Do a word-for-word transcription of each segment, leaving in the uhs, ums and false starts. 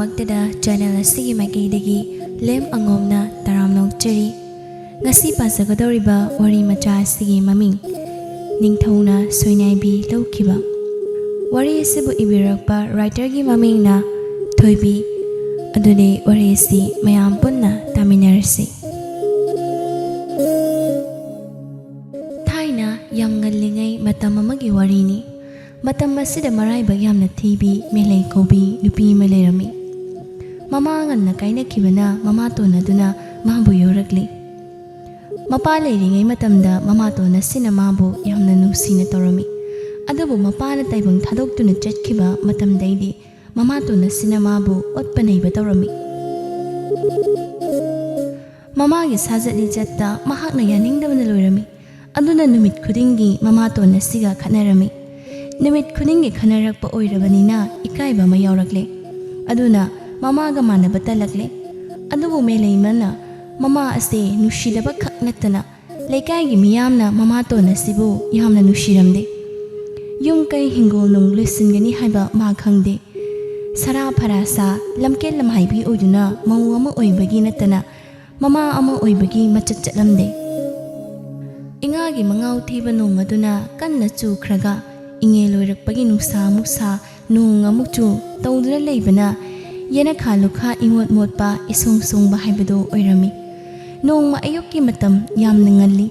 ꯃꯛꯇꯗ channel ꯑꯁꯤꯒꯤ ꯃꯥꯏꯀꯩꯗꯒꯤ ꯂꯦꯝ ꯑꯉꯣꯝꯅ ꯇꯔꯥꯝꯅ ꯑꯣꯛꯆꯔꯤ꯫ ꯉꯁꯤ ꯄꯥꯖꯒꯗꯧꯔꯤꯕ ꯋꯥꯔꯤ ꯃꯆꯥ ꯑꯁꯤꯒꯤ ꯃꯃꯤꯡ ꯅꯤꯡꯊꯧꯅ ꯁꯣꯏꯅꯥꯏꯕꯤ ꯂꯧꯈꯤꯕ꯫ ꯋꯥꯔꯤ ꯑꯁꯤꯕꯨ ꯏꯕꯤꯔꯛꯄ ꯔꯥꯏꯇꯔꯒꯤ ꯃꯃꯤꯡꯅ ꯊꯣꯏꯕꯤ꯫ ꯑꯗꯨꯗꯤ ꯋꯥꯔꯤ ꯑꯁꯤ ꯃꯌꯥꯝ ꯄꯨꯟꯅ ꯇꯥꯃꯤꯟꯅꯔꯁꯤ꯫ ꯊꯥꯏꯅ ꯌꯥꯝ ꯉꯜꯂꯤꯉꯩ ꯃꯇꯝ ꯑꯃꯒꯤ ꯋꯥꯔꯤꯅꯤ꯫ ꯃꯇꯝ ꯑꯁꯤꯗ ꯃꯔꯥꯏꯕꯛ ꯌꯥꯝꯅ ꯊꯤꯕꯤ ꯃꯦꯂꯩ ꯀꯧꯕꯤ ꯅꯨꯄꯤ ꯑꯃ ꯂꯩꯔꯝꯃꯤ꯫ ꯃꯃꯥ ꯉꯟꯅ ꯀꯥꯏꯅꯈꯤꯕꯅ ꯃꯃꯥꯇꯣꯟ ꯑꯗꯨꯅ ꯃꯥꯕꯨ ꯌꯣꯛꯂꯛꯂꯤ꯫ ꯃꯄꯥ ꯂꯩꯔꯤꯉꯩ ꯃꯇꯝꯗ ꯃꯃꯥꯇꯣꯟ ꯑꯁꯤꯅ ꯃꯥꯕꯨ ꯌꯥꯝꯅ ꯅꯨꯡꯁꯤꯅ ꯇꯧꯔꯝꯃꯤ꯫ ꯑꯗꯨꯕꯨ ꯃꯄꯥꯅ ꯇꯥꯏꯕꯪ ꯊꯥꯗꯣꯛꯇꯨꯅ ꯆꯠꯈꯤꯕ ꯃꯇꯝꯗꯩꯗꯤ ꯃꯃꯥꯇꯣꯟ ꯑꯁꯤꯅ ꯃꯥꯕꯨ ꯑꯣꯠꯄ ꯅꯩꯕ ꯇꯧꯔꯝꯃꯤ꯫ ꯃꯃꯥꯒꯤ ꯁꯥꯖꯠ ꯂꯤꯆꯠꯇ ꯃꯍꯥꯛꯅ ꯌꯥꯅꯤꯡꯗꯕꯅ ꯂꯣꯏꯔꯝꯃꯤ꯫ ꯑꯗꯨꯅ ꯅꯨꯃꯤꯠ ꯈꯨꯗꯤꯡꯒꯤ ꯃꯃꯥꯇꯣꯟ ꯑꯁꯤꯒ ꯈꯠꯅꯔꯝꯃꯤ꯫ ꯅꯨꯃꯤꯠ ꯈꯨꯗꯤꯡꯒꯤ ꯈꯠꯅꯔꯛꯄ ꯑꯣꯏꯔꯕꯅꯤꯅ ꯏꯀꯥꯏꯕ ꯑꯃ ꯌꯥꯎꯔꯛꯂꯦ꯫ ꯑꯗꯨꯅ ꯃꯃꯥꯒ ꯃꯥꯟꯅꯕ ꯇꯜꯂꯛꯂꯦ꯫ ꯑꯗꯨꯕꯨ ꯃꯦꯂꯩꯃꯅ ꯃꯃꯥ ꯑꯁꯦ ꯅꯨꯡꯁꯤꯗꯕ ꯈꯛ ꯅꯠꯇꯅ ꯂꯩꯀꯥꯏꯒꯤ ꯃꯤꯌꯥꯝꯅ ꯃꯃꯥꯇꯣꯟ ꯑꯁꯤꯕꯨ ꯌꯥꯝꯅ ꯅꯨꯡꯁꯤꯔꯝꯗꯦ꯫ ꯌꯨꯝ ꯀꯩ ꯍꯤꯡꯒꯣꯜ ꯅꯨꯡ ꯂꯣꯏꯁꯤꯟꯒꯅꯤ ꯍꯥꯏꯕ ꯃꯥ ꯈꯪꯗꯦ꯫ ꯁꯔꯥ ꯐꯔꯥꯁꯥ ꯂꯝꯀꯦꯠ ꯂꯝꯍꯥꯏꯕꯤ ꯑꯣꯏꯗꯨꯅ ꯃꯧ ꯑꯃ ꯑꯣꯏꯕꯒꯤ ꯅꯠꯇꯅ ꯃꯃꯥ ꯑꯃ ꯑꯣꯏꯕꯒꯤ ꯃꯆꯠ ꯆꯠꯂꯝꯗꯦ꯫ ꯏꯉꯥꯒꯤ ꯃꯉꯥꯎ ꯊꯤꯕ ꯅꯣꯡ ꯑꯗꯨꯅ ꯀꯟꯅ ꯆꯨꯈ꯭ꯔꯒ ꯏꯉꯦꯜ ꯑꯣꯏꯔꯛꯄꯒꯤ ꯅꯨꯡꯁꯥ ꯑꯃꯨꯛ ꯁꯥ, ꯅꯣꯡ ꯑꯃꯨꯛ ꯆꯨ ꯇꯧꯗꯨꯅ ꯂꯩꯕꯅ ꯌꯦꯅꯈꯥ ꯂꯨꯈꯥ ꯏꯃꯣꯠ ꯃꯣꯠꯄ ꯏꯁꯣꯡ ꯁꯣꯡꯕ ꯍꯥꯏꯕꯗꯨ ꯑꯣꯏꯔꯝꯃꯤ꯫ ꯅꯣꯡꯃ ꯑꯌꯨꯛꯀꯤ ꯃꯇꯝ ꯌꯥꯝꯅ ꯉꯜꯂꯤ꯫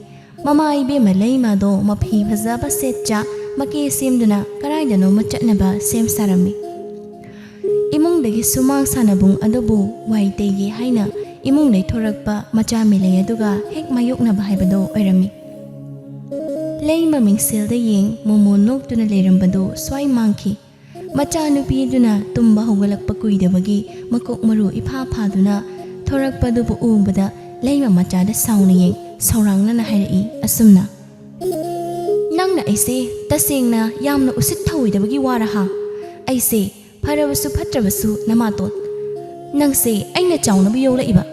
ꯃꯃꯥ ꯏꯕꯦꯝꯃ ꯂꯩꯃꯗꯣ ꯃꯐꯤ ꯐꯖꯕ ꯁꯦꯠꯆ ꯃꯀꯦ ꯁꯦꯝꯗꯨꯅ ꯀꯗꯥꯏꯗꯅꯣꯃ ꯆꯠꯅꯕ ꯁꯦꯝ ꯁꯥꯔꯝꯃꯤ꯫ ꯏꯃꯨꯡꯗꯒꯤ ꯁꯨꯃꯥꯡ ꯁꯥꯟꯅꯕꯨꯡ ꯑꯗꯨꯕꯨ ꯋꯥꯏ ꯇꯩꯒꯦ ꯍꯥꯏꯅ ꯏꯃꯨꯡꯗꯩ ꯊꯣꯔꯛꯄ ꯃꯆꯥ ꯃꯦꯂꯩ ꯑꯗꯨꯒ ꯍꯦꯛ ꯃꯥꯌꯣꯛꯅꯕ ꯍꯥꯏꯕꯗꯨ ꯑꯣꯏꯔꯝꯃꯤ꯫ ꯂꯩꯃ ꯃꯤꯡꯁꯦꯜꯗ ꯌꯦꯡ ꯃꯣꯃꯣ ꯅꯣꯛꯇꯨꯅ ꯂꯩꯔꯝꯕꯗꯨ ꯁ꯭ꯋꯥꯏ ꯃꯥꯡꯈꯤ꯫ ꯃꯆꯥꯅꯨꯄꯤꯗꯨꯅ ꯇꯨꯝꯕ ꯍꯧꯒꯠꯂꯛꯄ ꯀꯨꯏꯗꯕꯒꯤ ꯃꯀꯣꯛ ꯃꯔꯨ ꯏꯐꯥ ꯐꯥꯗꯨꯅ ꯊꯣꯔꯛꯄꯗꯨꯕꯨ ꯎꯕꯗ ꯂꯩꯃ ꯃꯆꯥꯗ ꯁꯥꯎꯅ ꯌꯦꯡ ꯁꯧꯔꯥꯡꯅꯅ ꯍꯥꯏꯔꯛꯏ ꯑꯁꯨꯝꯅ, "ꯅꯪꯅ ꯑꯩꯁꯦ ꯇꯁꯦꯡꯅ ꯌꯥꯝꯅ ꯎꯁꯤꯠ ꯊꯧꯑꯣꯏꯗꯕꯒꯤ ꯋꯥꯔ ꯍꯥ? ꯑꯩꯁꯦ ꯐꯔꯕꯁꯨ ꯐꯠꯇ꯭ꯔꯕꯁꯨ ꯅꯃꯥꯇꯣꯟ꯫ ꯅꯪꯁꯦ ꯑꯩꯅ ꯆꯥꯎꯅꯕ ꯌꯣꯛꯂꯛꯏꯕ꯫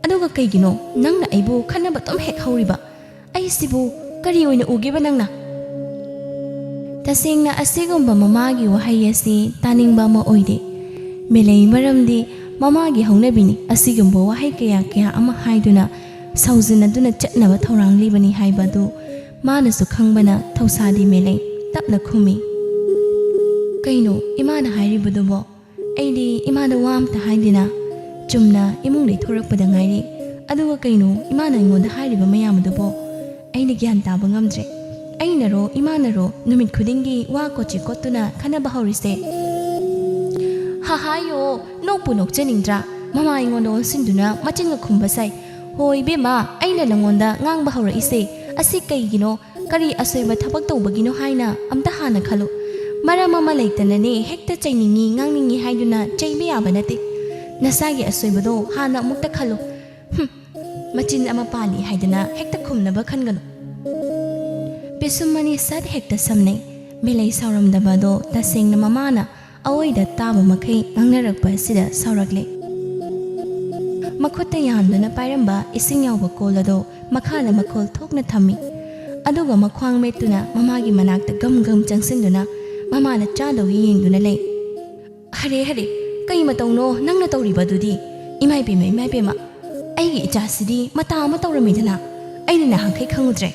ꯑꯗꯨꯒ ꯀꯩꯒꯤꯅꯣ ꯅꯪꯅ ꯑꯩꯕꯨ ꯈꯠꯅꯕ ꯑꯗꯨꯝ ꯍꯦꯛ ꯍꯧꯔꯤꯕ? ꯑꯩꯁꯤꯕꯨ ꯀꯔꯤ ꯑꯣꯏꯅ ꯎꯒꯦꯕ ꯅꯪꯅ?" ꯇꯁꯦꯡꯅ ꯑꯁꯤꯒꯨꯝꯕ ꯃꯃꯥꯒꯤ ꯋꯥꯍꯩ ꯑꯁꯤ ꯇꯥꯅꯤꯡꯕ ꯑꯃ ꯑꯣꯏꯗꯦ꯫ ꯃꯦꯂꯩ ꯃꯔꯝꯗꯤ ꯃꯃꯥꯒꯤ ꯍꯧꯅꯕꯤꯅꯤ꯫ ꯑꯁꯤꯒꯨꯝꯕ ꯋꯥꯍꯩ ꯀꯌꯥ ꯀꯌꯥ ꯑꯃ ꯍꯥꯏꯗꯨꯅ ꯁꯥꯎꯖꯤꯟꯅꯗꯨꯅ ꯆꯠꯅꯕ ꯊꯧꯔꯥꯡ ꯂꯤꯕꯅꯤ ꯍꯥꯏꯕ ꯑꯗꯨ ꯃꯥꯅꯁꯨ ꯈꯪꯕꯅ ꯊꯧꯁꯥꯗꯤ ꯃꯦꯂꯩ ꯇꯞꯅ ꯈꯨꯝꯃꯤ꯫ "ꯀꯩꯅꯣ ꯏꯃꯥꯅ ꯍꯥꯏꯔꯤꯕꯗꯨꯕꯣ? ꯑꯩꯗꯤ ꯏꯃꯥꯗ ꯋꯥ ꯑꯝꯇ ꯍꯥꯏꯗꯦꯅ꯫ ꯆꯨꯝꯅ ꯏꯃꯨꯡꯗꯩ ꯊꯣꯔꯛꯄꯗ ꯉꯥꯏꯔꯤ꯫ ꯑꯗꯨꯒ ꯀꯩꯅꯣ ꯏꯃꯥꯅ ꯑꯩꯉꯣꯟꯗ ꯍꯥꯏꯔꯤꯕ ꯃꯌꯥꯝ ꯑꯗꯨꯕꯣ? ꯑꯩꯅ ꯒ꯭ꯌꯥꯟ ꯇꯥꯕ ꯉꯝꯗ꯭ꯔꯦ꯫ ꯑꯩꯅꯔꯣ ꯏꯃꯥꯅꯔꯣ ꯅꯨꯃꯤꯠ ꯈꯨꯗꯤꯡꯒꯤ ꯋꯥ ꯀꯣꯠꯆꯤ ꯀꯣꯠꯇꯨꯅ ꯈꯟꯅꯕ ꯍꯧꯔꯤꯁꯦ?" "ꯍꯥ ꯍꯥꯏꯌꯣ, ꯅꯣꯛꯄꯨ ꯅꯣꯛꯆꯅꯤꯡꯗ꯭ꯔꯥ? ꯃꯃꯥ ꯑꯩꯉꯣꯟꯗ ꯑꯣꯟꯁꯤꯟꯗꯨꯅ ꯃꯆꯤꯟꯒ ꯈꯨꯝꯕ ꯁꯥꯏ꯫ ꯍꯣ ꯏꯕꯦꯝꯃ, ꯑꯩꯅ ꯅꯪꯉꯣꯟꯗ ꯉꯥꯡꯕ ꯍꯧꯔꯛꯏꯁꯦ ꯑꯁꯤ ꯀꯩꯒꯤꯅꯣ? ꯀꯔꯤ ꯑꯁꯣꯏꯕ ꯊꯕꯛ ꯇꯧꯕꯒꯤꯅꯣ ꯍꯥꯏꯅ ꯑꯝꯇ ꯍꯥꯟꯅ ꯈꯜꯂꯨ꯫ ꯃꯔꯝ ꯑꯃ ꯂꯩꯇꯅꯅꯦ ꯍꯦꯛꯇ ꯆꯩꯅꯤꯡꯉꯤ ꯉꯥꯡꯅꯤꯡꯉꯤ ꯍꯥꯏꯗꯨꯅ ꯆꯩꯕ ꯌꯥꯕ ꯅꯠꯇꯦ꯫ ꯅꯁꯥꯒꯤ ꯑꯁꯣꯏꯕꯗꯣ ꯍꯥꯟꯅ ꯑꯃꯨꯛꯇ ꯈꯜꯂꯨ꯫ ꯍꯨꯝ, ꯃꯆꯤꯟ ꯑꯃ ꯄꯥꯜꯂꯤ ꯍꯥꯏꯗꯅ ꯍꯦꯛꯇ ꯈꯨꯝꯅꯕ ꯈꯟꯒꯅꯨ꯫" ꯄꯤꯁꯨꯝ ꯑꯅꯤ ꯁꯠ ꯍꯦꯛꯇ ꯁꯝꯅꯩ꯫ ꯃꯦꯂꯩ ꯁꯥꯎꯔꯝꯗꯕ ꯑꯗꯣ ꯇꯁꯦꯡꯅ ꯃꯃꯥꯅ ꯑꯑꯣꯏꯗ ꯇꯥꯕ ꯃꯈꯩ ꯉꯥꯡꯅꯔꯛꯄ ꯑꯁꯤꯗ ꯁꯥꯎꯔꯛꯂꯦ꯫ ꯃꯈꯨꯠꯇ ꯌꯥꯟꯗꯨꯅ ꯄꯥꯏꯔꯝꯕ ꯏꯁꯤꯡ ꯌꯥꯎꯕ ꯀꯣꯜ ꯑꯗꯣ ꯃꯈꯥꯗ ꯃꯈꯣꯜ ꯊꯣꯛꯅ ꯊꯝꯃꯤ꯫ ꯑꯗꯨꯒ ꯃꯈ꯭ꯋꯥꯡ ꯃꯦꯠꯇꯨꯅ ꯃꯃꯥꯒꯤ ꯃꯅꯥꯛꯇ ꯒꯝ ꯒꯝ ꯆꯪꯁꯤꯟꯗꯨꯅ ꯃꯃꯥꯅ ꯆꯥꯗꯧꯒꯤ ꯌꯦꯡꯗꯨꯅ ꯂꯩ꯫ "ꯍꯔꯦ ꯍꯔꯦ, ꯀꯩ ꯃꯇꯧꯅꯣ ꯅꯪꯅ ꯇꯧꯔꯤꯕꯗꯨꯗꯤ? ꯏꯃꯥ ꯏꯕꯦꯝꯃ, ꯏꯃꯥ ꯏꯕꯦꯝꯃ, ꯑꯩꯒꯤ ꯏꯆꯥꯁꯤꯗꯤ ꯃꯇꯥ ꯑꯃ ꯇꯧꯔꯝꯃꯤꯗꯅ꯫ ꯑꯩꯅ ꯅꯍꯥꯟꯈꯩ ꯈꯪꯉꯨꯗ꯭ꯔꯦ꯫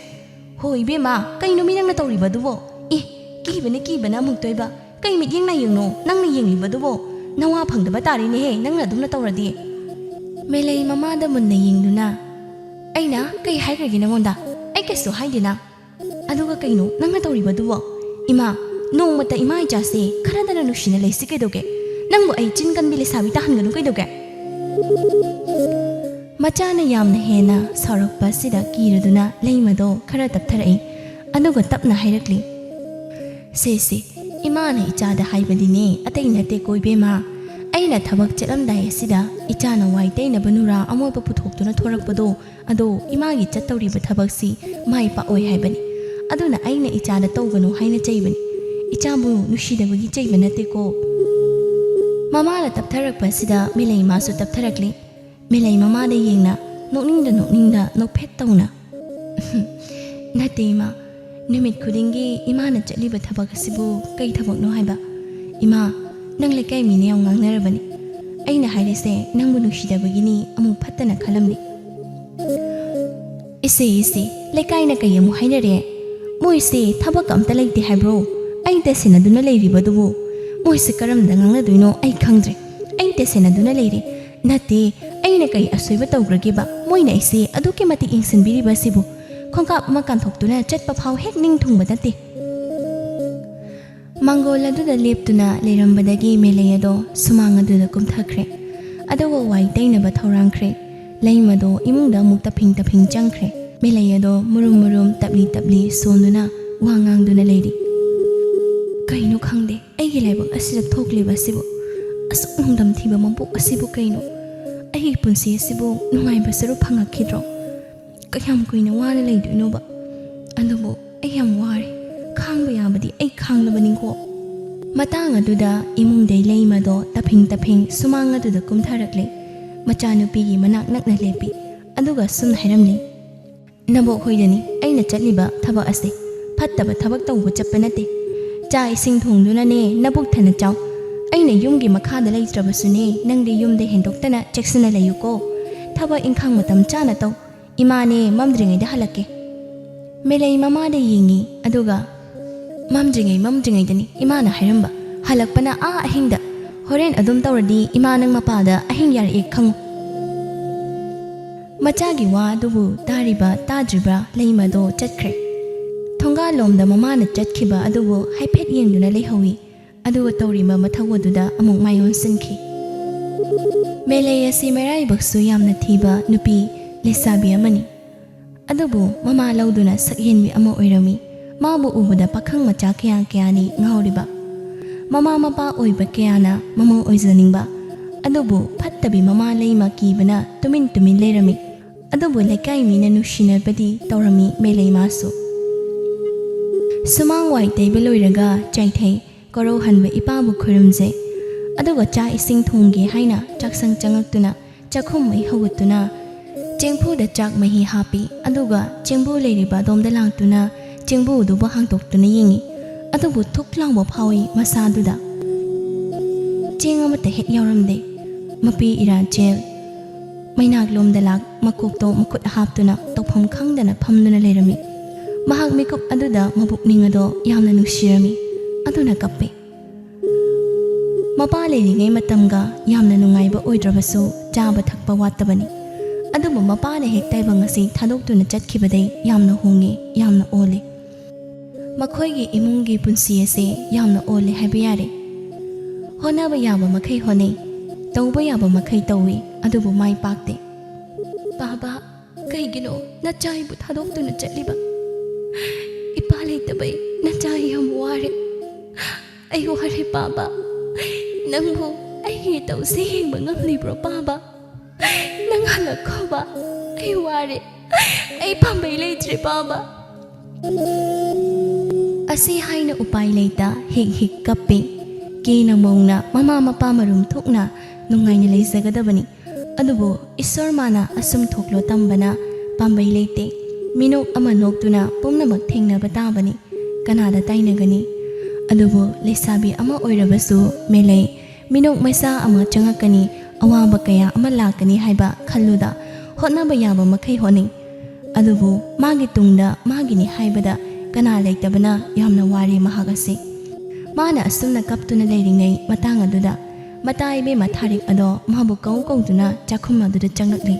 ꯍꯣ ꯏꯕꯦꯝꯃ, ꯀꯩꯅꯣ ꯃꯤ ꯅꯪꯅ ꯇꯧꯔꯤꯕꯗꯨꯕꯣ? ꯏ, ꯀꯤꯕꯅ ꯀꯤꯕꯅ ꯑꯃꯨꯛꯇꯣꯏꯕ꯫ ꯀꯩ ꯃꯤꯠꯌꯦꯡ ꯅꯥꯌꯦꯡꯅꯣ ꯅꯪꯅ ꯌꯦꯡꯂꯤꯕꯗꯨꯕꯣ? ꯅꯋꯥ ꯐꯪꯗꯕ ꯇꯥꯔꯦꯅꯦꯍꯦ ꯅꯪꯅ ꯑꯗꯨꯝꯅ ꯇꯧꯔꯗꯤ꯫" ꯃꯦꯂꯩ ꯃꯃꯥꯗ ꯃꯨꯟꯅ ꯌꯦꯡꯗꯨꯅ, "ꯑꯩꯅ ꯀꯩ ꯍꯥꯏꯈ꯭ꯔꯒꯦ ꯅꯪꯉꯣꯟꯗ? ꯑꯩ ꯀꯩꯁꯨ ꯍꯥꯏꯗꯦꯅ꯫ ꯑꯗꯨꯒ ꯀꯩꯅꯣ ꯅꯪꯅ ꯇꯧꯔꯤꯕꯗꯨꯕꯣ? ꯏꯃꯥ, ꯅꯣꯡꯃꯇ ꯏꯃꯥ ꯏꯆꯥꯁꯦ ꯈꯔꯗꯅ ꯅꯨꯡꯁꯤꯅ ꯂꯩꯁꯤ ꯀꯩꯗꯧꯒꯦ? ꯅꯪꯕꯨ ꯑꯩ ꯆꯤꯟ ꯀꯟꯕꯤ ꯂꯩꯁꯥꯕꯤ ꯇꯥꯍꯟꯒꯅꯨ ꯀꯩꯗꯧꯒꯦ?" ꯃꯆꯥꯅ ꯌꯥꯝꯅ ꯍꯦꯟꯅ ꯁꯥꯎꯔꯛꯄ ꯑꯁꯤꯗ ꯀꯤꯔꯗꯨꯅ ꯂꯩꯃꯗꯣ ꯈꯔ ꯇꯞꯊꯔꯛꯏ꯫ ꯑꯗꯨꯒ ꯇꯞꯅ ꯍꯥꯏꯔꯛꯂꯤ, "ꯁꯦ ꯁꯦ, ꯏꯃꯥꯅ ꯏꯆꯥꯗ ꯍꯥꯏꯕꯗꯤꯅꯦ ꯑꯇꯩ ꯅꯠꯇꯦꯀꯣ ꯏꯕꯦꯝꯃ꯫ ꯑꯩꯅ ꯊꯕꯛ ꯆꯠꯂꯝꯗꯥꯏ ꯑꯁꯤꯗ ꯏꯆꯥꯅ ꯋꯥꯏ ꯇꯩꯅꯕ ꯅꯨꯔꯥ ꯑꯃꯣꯠꯄ ꯄꯨꯊꯣꯛꯇꯨꯅ ꯊꯣꯔꯛꯄꯗꯣ, ꯑꯗꯣ ꯏꯃꯥꯒꯤ ꯆꯠꯇꯧꯔꯤꯕ ꯊꯕꯛꯁꯤ ꯃꯥꯏ ꯄꯥꯛꯑꯣꯏ ꯍꯥꯏꯕꯅꯤ꯫ ꯑꯗꯨꯅ ꯑꯩꯅ ꯏꯆꯥꯗ ꯇꯧꯒꯅꯨ ꯍꯥꯏꯅ ꯆꯩꯕꯅꯤ꯫ ꯏꯆꯥꯕꯨ ꯅꯨꯡꯁꯤꯗꯕꯒꯤ ꯆꯩꯕ ꯅꯠꯇꯦꯀꯣ꯫" ꯃꯃꯥꯅ ꯇꯞꯊꯔꯛꯄ ꯑꯁꯤꯗ ꯃꯦꯂꯩ ꯃꯥꯁꯨ ꯇꯞꯊꯔꯛꯂꯤ꯫ ꯃꯦꯂꯩ ꯃꯃꯥꯗ ꯌꯦꯡꯅ ꯅꯣꯛꯅꯤꯡꯗ ꯅꯣꯛꯅꯤꯡꯗ ꯅꯣꯛꯐꯦꯠ ꯇꯧꯅ, "ꯅꯠꯇꯦ ꯏꯃꯥ, ꯅꯨꯃꯤꯠ ꯈꯨꯗꯤꯡꯒꯤ ꯏꯃꯥꯅ ꯆꯠꯂꯤꯕ ꯊꯕꯛ ꯑꯁꯤꯕꯨ ꯀꯩ ꯊꯕꯛꯅꯣ ꯍꯥꯏꯕ? ꯏꯃꯥ, ꯅꯪ ꯂꯩꯀꯥꯏ ꯃꯤꯅ ꯌꯥꯝ ꯉꯥꯡꯅꯔꯕꯅꯤ꯫ ꯑꯩꯅ ꯍꯥꯏꯔꯤꯁꯦ ꯅꯪꯕꯨ ꯅꯨꯡꯁꯤꯗꯕꯒꯤꯅꯤ ꯑꯃꯨꯛ ꯐꯠꯇꯅ ꯈꯜꯂꯝꯅꯤ꯫ "ꯏꯆꯦ, ꯏꯆꯦ, ꯂꯩꯀꯥꯏꯅ ꯀꯩ ꯑꯃꯨꯛ ꯍꯥꯏꯅꯔꯦ? ꯃꯣꯏꯁꯦ ꯊꯕꯛ ꯑꯝꯇ ꯂꯩꯇꯦ ꯍꯥꯏꯕ꯭ꯔꯣ? ꯑꯩ ꯇꯁꯦꯟꯅꯗꯨꯅ ꯂꯩꯔꯤꯕꯗꯨꯕꯨ ꯃꯣꯏꯁꯦ ꯀꯔꯝꯗ ꯉꯥꯡꯅꯗꯣꯏꯅꯣ ꯑꯩ ꯈꯪꯗ꯭ꯔꯦ꯫ ꯑꯩ ꯇꯁꯦꯟꯅꯗꯨꯅ ꯂꯩꯔꯦ꯫ ꯅꯠꯇꯦ, ꯑꯩꯅ ꯀꯩ ꯑꯁꯣꯏꯕ ꯇꯧꯈ꯭ꯔꯒꯦꯕ ꯃꯣꯏꯅ ꯑꯩꯁꯦ ꯑꯗꯨꯛꯀꯤ ꯃꯇꯤꯛ ꯌꯦꯡꯁꯤꯟꯕꯤꯔꯤꯕꯁꯤꯕꯨ? ꯈꯣꯡꯀꯥꯞ ꯑꯃ ꯀꯥꯟꯊꯣꯛꯇꯨꯅ ꯆꯠꯄ ꯐꯥꯎ ꯍꯦꯛ ꯅꯤꯡꯊꯨꯡꯕ ꯅꯠꯇꯦ"꯫ ꯃꯥꯡꯒꯣꯜ ꯑꯗꯨꯗ ꯂꯦꯞꯇꯨꯅ ꯂꯩꯔꯝꯕꯗꯒꯤ ꯃꯦꯂꯩ ꯑꯗꯣ ꯁꯨꯃꯥꯡ ꯑꯗꯨꯗ ꯀꯨꯝꯊꯈ꯭ꯔꯦ꯫ ꯑꯗꯨꯒ ꯋꯥꯏ ꯇꯩꯅꯕ ꯊꯧꯔꯥꯡꯈ꯭ꯔꯦ꯫ ꯂꯩꯃꯗꯣ ꯏꯃꯨꯡꯗ ꯑꯃꯨꯛ ꯇꯞꯐꯤꯡ ꯇꯞꯐꯤꯡ ꯆꯪꯈ꯭ꯔꯦ꯫ ꯃꯦꯂꯩ ꯑꯗꯣ ꯃꯨꯔꯨꯝ ꯃꯨꯔꯨꯝ ꯇꯞꯂꯤ ꯇꯞꯂꯤ ꯁꯣꯟꯗꯨꯅ ꯋꯥ ꯉꯥꯡꯗꯨꯅ ꯂꯩꯔꯤ꯫ "ꯀꯩꯅꯣ ꯈꯪꯗꯦ, ꯑꯩꯒꯤ ꯂꯥꯏꯕꯛ ꯑꯁꯤꯗ ꯊꯣꯛꯂꯤꯕ ꯑꯁꯤꯕꯨ? ꯑꯁꯨꯛ ꯅꯨꯡꯗꯝ ꯊꯤꯕ ꯃꯄꯣꯛ ꯑꯁꯤꯕꯨ ꯀꯩꯅꯣ? ꯑꯩꯒꯤ ꯄꯨꯟꯁꯤ ꯑꯁꯤꯕꯨ ꯅꯨꯡꯉꯥꯏꯕ ꯁꯔꯨꯛ ꯐꯪꯉꯛꯈꯤꯗ꯭ꯔꯣ? ꯀꯌꯥꯝ ꯀꯨꯏꯅ ꯋꯥꯅ ꯂꯩꯗꯣꯏꯅꯣꯕ? ꯑꯗꯨꯕꯨ ꯑꯩ ꯌꯥꯝ ꯋꯥꯔꯦ꯫ ꯈꯥꯡꯕ ꯌꯥꯕꯗꯤ ꯑꯩ ꯈꯥꯡꯂꯕꯅꯤꯀꯣ"꯫ ꯃꯇꯥꯡ ꯑꯗꯨꯗ ꯏꯃꯨꯡꯗꯩ ꯂꯩꯃꯗꯣ ꯇꯞꯐꯤꯡ ꯇꯞꯐꯤꯡ ꯁꯨꯃꯥꯡ ꯑꯗꯨꯗ ꯀꯨꯝꯊꯔꯛꯂꯦ꯫ ꯃꯆꯥꯅꯨꯄꯤꯒꯤ ꯃꯅꯥꯛ ꯅꯛꯅ ꯂꯦꯞꯄꯤ꯫ ꯑꯗꯨꯒ ꯁꯨꯝꯅ ꯍꯥꯏꯔꯝꯂꯤ, "ꯅꯕꯣꯛ ꯍꯣꯏꯗꯅꯤ ꯑꯩꯅ ꯆꯠꯂꯤꯕ ꯊꯕꯛ ꯑꯁꯦ꯫ ꯐꯠꯇꯕ ꯊꯕꯛ ꯇꯧꯕ ꯆꯠꯄ ꯅꯠꯇꯦ꯫ ꯆꯥꯛ ꯏꯁꯤꯡ ꯊꯣꯡꯗꯨꯅꯅꯦ ꯅꯕꯨꯛ ꯊꯟꯅ ꯆꯥꯎ꯫ ꯑꯩꯅ ꯌꯨꯝꯒꯤ ꯃꯈꯥꯗ ꯂꯩꯇ꯭ꯔꯕꯁꯨꯅꯦ, ꯅꯪꯗꯤ ꯌꯨꯝꯗ ꯍꯦꯟꯗꯣꯛꯇꯅ ꯆꯦꯛꯁꯤꯟꯅ ꯂꯩꯌꯨꯀꯣ꯫ ꯊꯕꯛ ꯏꯪꯈꯥꯡ ꯃꯇꯝ ꯆꯥꯅ ꯇꯧ꯫ ꯏꯃꯥꯅꯦ ꯃꯝꯗ꯭ꯔꯤꯉꯩꯗ ꯍꯜꯂꯛꯀꯦ"꯫ ꯃꯦꯂꯩ ꯃꯃꯥꯗ ꯌꯦꯡꯉꯤ, ꯑꯗꯨꯒ, "ꯃꯝꯗ꯭ꯔꯤꯉꯩ ꯃꯝꯗ꯭ꯔꯤꯉꯩꯗꯅꯤ ꯏꯃꯥꯅ ꯍꯥꯏꯔꯝꯕ꯫ ꯍꯜꯂꯛꯄꯅ ꯑꯥ ꯑꯍꯤꯡꯗ꯫ ꯍꯣꯔꯦꯟ ꯑꯗꯨꯝ ꯇꯧꯔꯗꯤ ꯏꯃꯥ ꯅꯪ ꯃꯄꯥꯗ ꯑꯍꯤꯡ ꯌꯥꯔꯛꯑꯦ ꯈꯪꯉꯨ"꯫ ꯃꯆꯥꯒꯤ ꯋꯥ ꯑꯗꯨꯕꯨ ꯇꯥꯔꯤꯕ ꯇꯥꯗ꯭ꯔꯤꯕ꯭ꯔꯥ ꯂꯩꯃꯗꯣ ꯆꯠꯈ꯭ꯔꯦ꯫ ꯊꯣꯡꯒꯥꯜꯂꯣꯝꯗ ꯃꯃꯥꯅ ꯆꯠꯈꯤꯕ ꯑꯗꯨꯕꯨ ꯍꯥꯏꯐꯦꯠ ꯌꯦꯡꯗꯨꯅ ꯂꯩꯍꯧꯏ꯫ ꯑꯗꯨꯒ ꯇꯧꯔꯤꯕ ꯃꯊꯧ ꯑꯗꯨꯗ ꯑꯃꯨꯛ ꯃꯥꯏ ꯑꯣꯟꯁꯤꯟꯈꯤ꯫ ꯃꯦꯂꯩ ꯑꯁꯤ ꯃꯔꯥꯏꯕꯛꯁꯨ ꯌꯥꯝꯅ ꯊꯤꯕ ꯅꯨꯄꯤ ꯂꯩꯁꯥꯕꯤ ꯑꯃꯅꯤ꯫ ꯑꯗꯨꯕꯨ ꯃꯃꯥ ꯂꯧꯗꯨꯅ ꯁꯛꯍꯦꯟꯕꯤ ꯑꯃ ꯑꯣꯏꯔꯝꯃꯤ꯫ ꯃꯥꯕꯨ ꯎꯕꯗ ꯄꯥꯈꯪ ꯃꯆꯥ ꯀꯌꯥ ꯀꯌꯥꯅꯤ ꯉꯥꯎꯔꯤꯕ꯫ ꯃꯃꯥ ꯃꯄꯥ ꯑꯣꯏꯕ ꯀꯌꯥꯅ ꯃꯃꯧ ꯑꯣꯏꯖꯅꯤꯡꯕ꯫ ꯑꯗꯨꯕꯨ ꯐꯠꯇꯕꯤ ꯃꯃꯥ ꯂꯩꯃ ꯀꯤꯕꯅ ꯇꯨꯃꯤꯟ ꯇꯨꯃꯤꯟ ꯂꯩꯔꯝꯃꯤ꯫ ꯑꯗꯨꯕꯨ ꯂꯩꯀꯥꯏ ꯃꯤꯅ ꯅꯨꯡꯁꯤꯅꯕꯗꯤ ꯇꯧꯔꯝꯃꯤ ꯃꯦꯂꯩꯃꯥꯁꯨ꯫ ꯁꯨꯃꯥꯡ ꯋꯥꯏ ꯇꯩꯕ ꯂꯣꯏꯔꯒ ꯆꯥꯏꯊꯩ ꯀꯣꯔꯧꯍꯟꯕ ꯏꯄꯥꯕꯨ ꯈꯨꯔꯨꯝꯖꯩ꯫ ꯑꯗꯨꯒ ꯆꯥꯛ ꯏꯁꯤꯡ ꯊꯣꯡꯒꯦ ꯍꯥꯏꯅ ꯆꯥꯛꯁꯪ ꯆꯪꯉꯛꯇꯨꯅ ꯆꯥꯛꯈꯨꯝ ꯃꯩ ꯍꯧꯒꯠꯇꯨꯅ ꯆꯦꯡꯐꯨꯗ ꯆꯥꯛ ꯃꯍꯤ ꯍꯥꯞꯄꯤ꯫ ꯑꯗꯨꯒ ꯆꯦꯡꯕꯨ ꯂꯩꯔꯤꯕ ꯑꯗꯣꯝꯗ ꯂꯥꯛꯇꯨꯅ ꯆꯦꯡꯕꯨ ꯑꯗꯨꯕꯨ ꯍꯥꯡꯗꯣꯛꯇꯨꯅ ꯌꯦꯡꯉꯤ꯫ ꯑꯗꯨꯕꯨ ꯊꯨꯛ ꯂꯥꯎꯕ ꯐꯥꯎꯏ ꯃꯁꯥꯗꯨꯗ꯫ ꯆꯦꯡ ꯑꯃꯠꯇ ꯍꯦꯛ ꯌꯥꯎꯔꯝꯗꯦ꯫ ꯃꯄꯤ ꯏꯔꯥꯆꯦꯜ ꯃꯩꯅꯥꯛꯂꯣꯝꯗ ꯂꯥꯛ ꯃꯀꯣꯛꯇꯣ ꯃꯈꯨꯠ ꯍꯥꯞꯇꯨꯅ ꯇꯧꯐꯝ ꯈꯪꯗꯅ ꯐꯝꯗꯨꯅ ꯂꯩꯔꯝꯃꯤ꯫ ꯃꯍꯥꯛ ꯃꯤꯀꯨꯞ ꯑꯗꯨꯗ ꯃꯕꯨꯛꯅꯤꯡ ꯑꯗꯣ ꯌꯥꯝꯅ ꯅꯨꯡꯁꯤꯔꯝꯃꯤ꯫ ꯑꯗꯨꯅ ꯀꯞꯄꯦ꯫ ꯃꯄꯥ ꯂꯩꯔꯤꯉꯩ ꯃꯇꯝꯒ ꯌꯥꯝꯅ ꯅꯨꯡꯉꯥꯏꯕ ꯑꯣꯏꯗ꯭ꯔꯕꯁꯨ ꯆꯥꯕ ꯊꯛꯄ ꯋꯥꯠꯇꯕꯅꯤ꯫ ꯑꯗꯨꯕꯨ ꯃꯄꯥꯅ ꯍꯦꯛ ꯇꯥꯏꯕꯪ ꯑꯁꯤ ꯊꯥꯗꯣꯛꯇꯨꯅ ꯆꯠꯈꯤꯕꯗꯩ ꯌꯥꯝꯅ ꯍꯣꯡꯉꯦ, ꯌꯥꯝꯅ ꯑꯣꯜꯂꯦ꯫ ꯃꯈꯣꯏꯒꯤ ꯏꯃꯨꯡꯒꯤ ꯄꯨꯟꯁꯤ ꯑꯁꯦ ꯌꯥꯝꯅ ꯑꯣꯜꯂꯦ ꯍꯥꯏꯕ ꯌꯥꯔꯦ꯫ ꯍꯣꯠꯅꯕ ꯌꯥꯕ ꯃꯈꯩ ꯍꯣꯠꯅꯩ, ꯇꯧꯕ ꯌꯥꯕ ꯃꯈꯩ ꯇꯧꯏ, ꯑꯗꯨꯕꯨ ꯃꯥꯏ ꯄꯥꯛꯇꯦ꯫ ꯄꯥꯕ, ꯀꯩꯒꯤꯅꯣ ꯅꯆꯥ ꯑꯩꯕꯨ ꯊꯥꯗꯣꯛꯇꯨꯅ ꯆꯠꯂꯤꯕ? ꯏꯄꯥ ꯂꯩꯇꯕꯩ ꯅꯆꯥ ꯑꯩ ꯌꯥꯝ ꯋꯥꯔꯦ꯫ ꯑꯩ ꯋꯥꯔꯦ ꯄꯥꯕ꯫ ꯅꯪꯕꯨ ꯑꯩꯒꯤ ꯇꯧꯁꯦ ꯌꯦꯡꯕ ꯉꯝꯂꯤꯕ꯭ꯔꯣ ꯄꯥꯕ? ꯅꯪ ꯍꯜꯂꯛꯈꯣꯕ꯫ ꯑꯩ ꯋꯥꯔꯦ꯫ ꯑꯩ ꯄꯥꯝꯕꯩ ꯂꯩꯇ꯭ꯔꯦ ꯄꯥꯕ꯫ ꯑꯁꯤ ꯍꯥꯏꯅ ꯎꯄꯥꯏ ꯂꯩꯇ ꯍꯤꯛ ꯍꯤꯛ ꯀꯞꯄꯤ꯫ ꯀꯦꯅ ꯃꯧꯅ ꯃꯃꯥ ꯃꯄꯥ ꯃꯔꯨꯝ ꯊꯣꯛꯅ ꯅꯨꯡꯉꯥꯏꯅ ꯂꯩꯖꯒꯗꯕꯅꯤ꯫ ꯑꯗꯨꯕꯨ ꯏꯁꯣꯔ ꯃꯥꯅ ꯑꯁꯨꯝ ꯊꯣꯛꯂꯣ ꯇꯝꯕꯅ ꯄꯥꯝꯕꯩ ꯂꯩꯇꯦ꯫ ꯃꯤꯅꯣꯛ ꯑꯃ ꯅꯣꯛꯇꯨꯅ ꯄꯨꯝꯅꯃꯛ ꯊꯦꯡꯅꯕ ꯇꯥꯕꯅꯤ꯫ ꯀꯅꯥꯗ ꯇꯥꯏꯅꯒꯅꯤ? ꯑꯗꯨꯕꯨ ꯂꯩꯁꯥꯕꯤ ꯑꯃ ꯑꯣꯏꯔꯕꯁꯨ ꯃꯦꯂꯩ ꯃꯤꯅꯣꯛ ꯃꯩꯁꯥ ꯑꯃ ꯆꯪꯉꯛꯀꯅꯤ, ꯑꯋꯥꯕ ꯀꯌꯥ ꯑꯃ ꯂꯥꯛꯀꯅꯤ ꯍꯥꯏꯕ ꯈꯜꯂꯨꯗ ꯍꯣꯠꯅꯕ ꯌꯥꯕ ꯃꯈꯩ ꯍꯣꯠꯅꯩ꯫ ꯑꯗꯨꯕꯨ ꯃꯥꯒꯤ ꯇꯨꯡꯗ ꯃꯥꯒꯤꯅꯤ ꯍꯥꯏꯕꯗ ꯀꯅꯥ ꯂꯩꯇꯕꯅ ꯌꯥꯝꯅ ꯋꯥꯔꯦ ꯃꯍꯥꯛ ꯑꯁꯤ꯫ ꯃꯥꯅ ꯑꯁꯨꯝꯅ ꯀꯞꯇꯨꯅ ꯂꯩꯔꯤꯉꯩ ꯃꯇꯥꯡ ꯑꯗꯨꯗ ꯃꯇꯥ ꯏꯕꯦꯝꯃ ꯊꯥꯔꯤꯛ ꯑꯗꯣ ꯃꯥꯕꯨ ꯀꯧ ꯀꯧꯗꯨꯅ ꯆꯥꯛꯈꯨꯝ ꯑꯗꯨꯗ ꯆꯪꯂꯛꯂꯤ꯫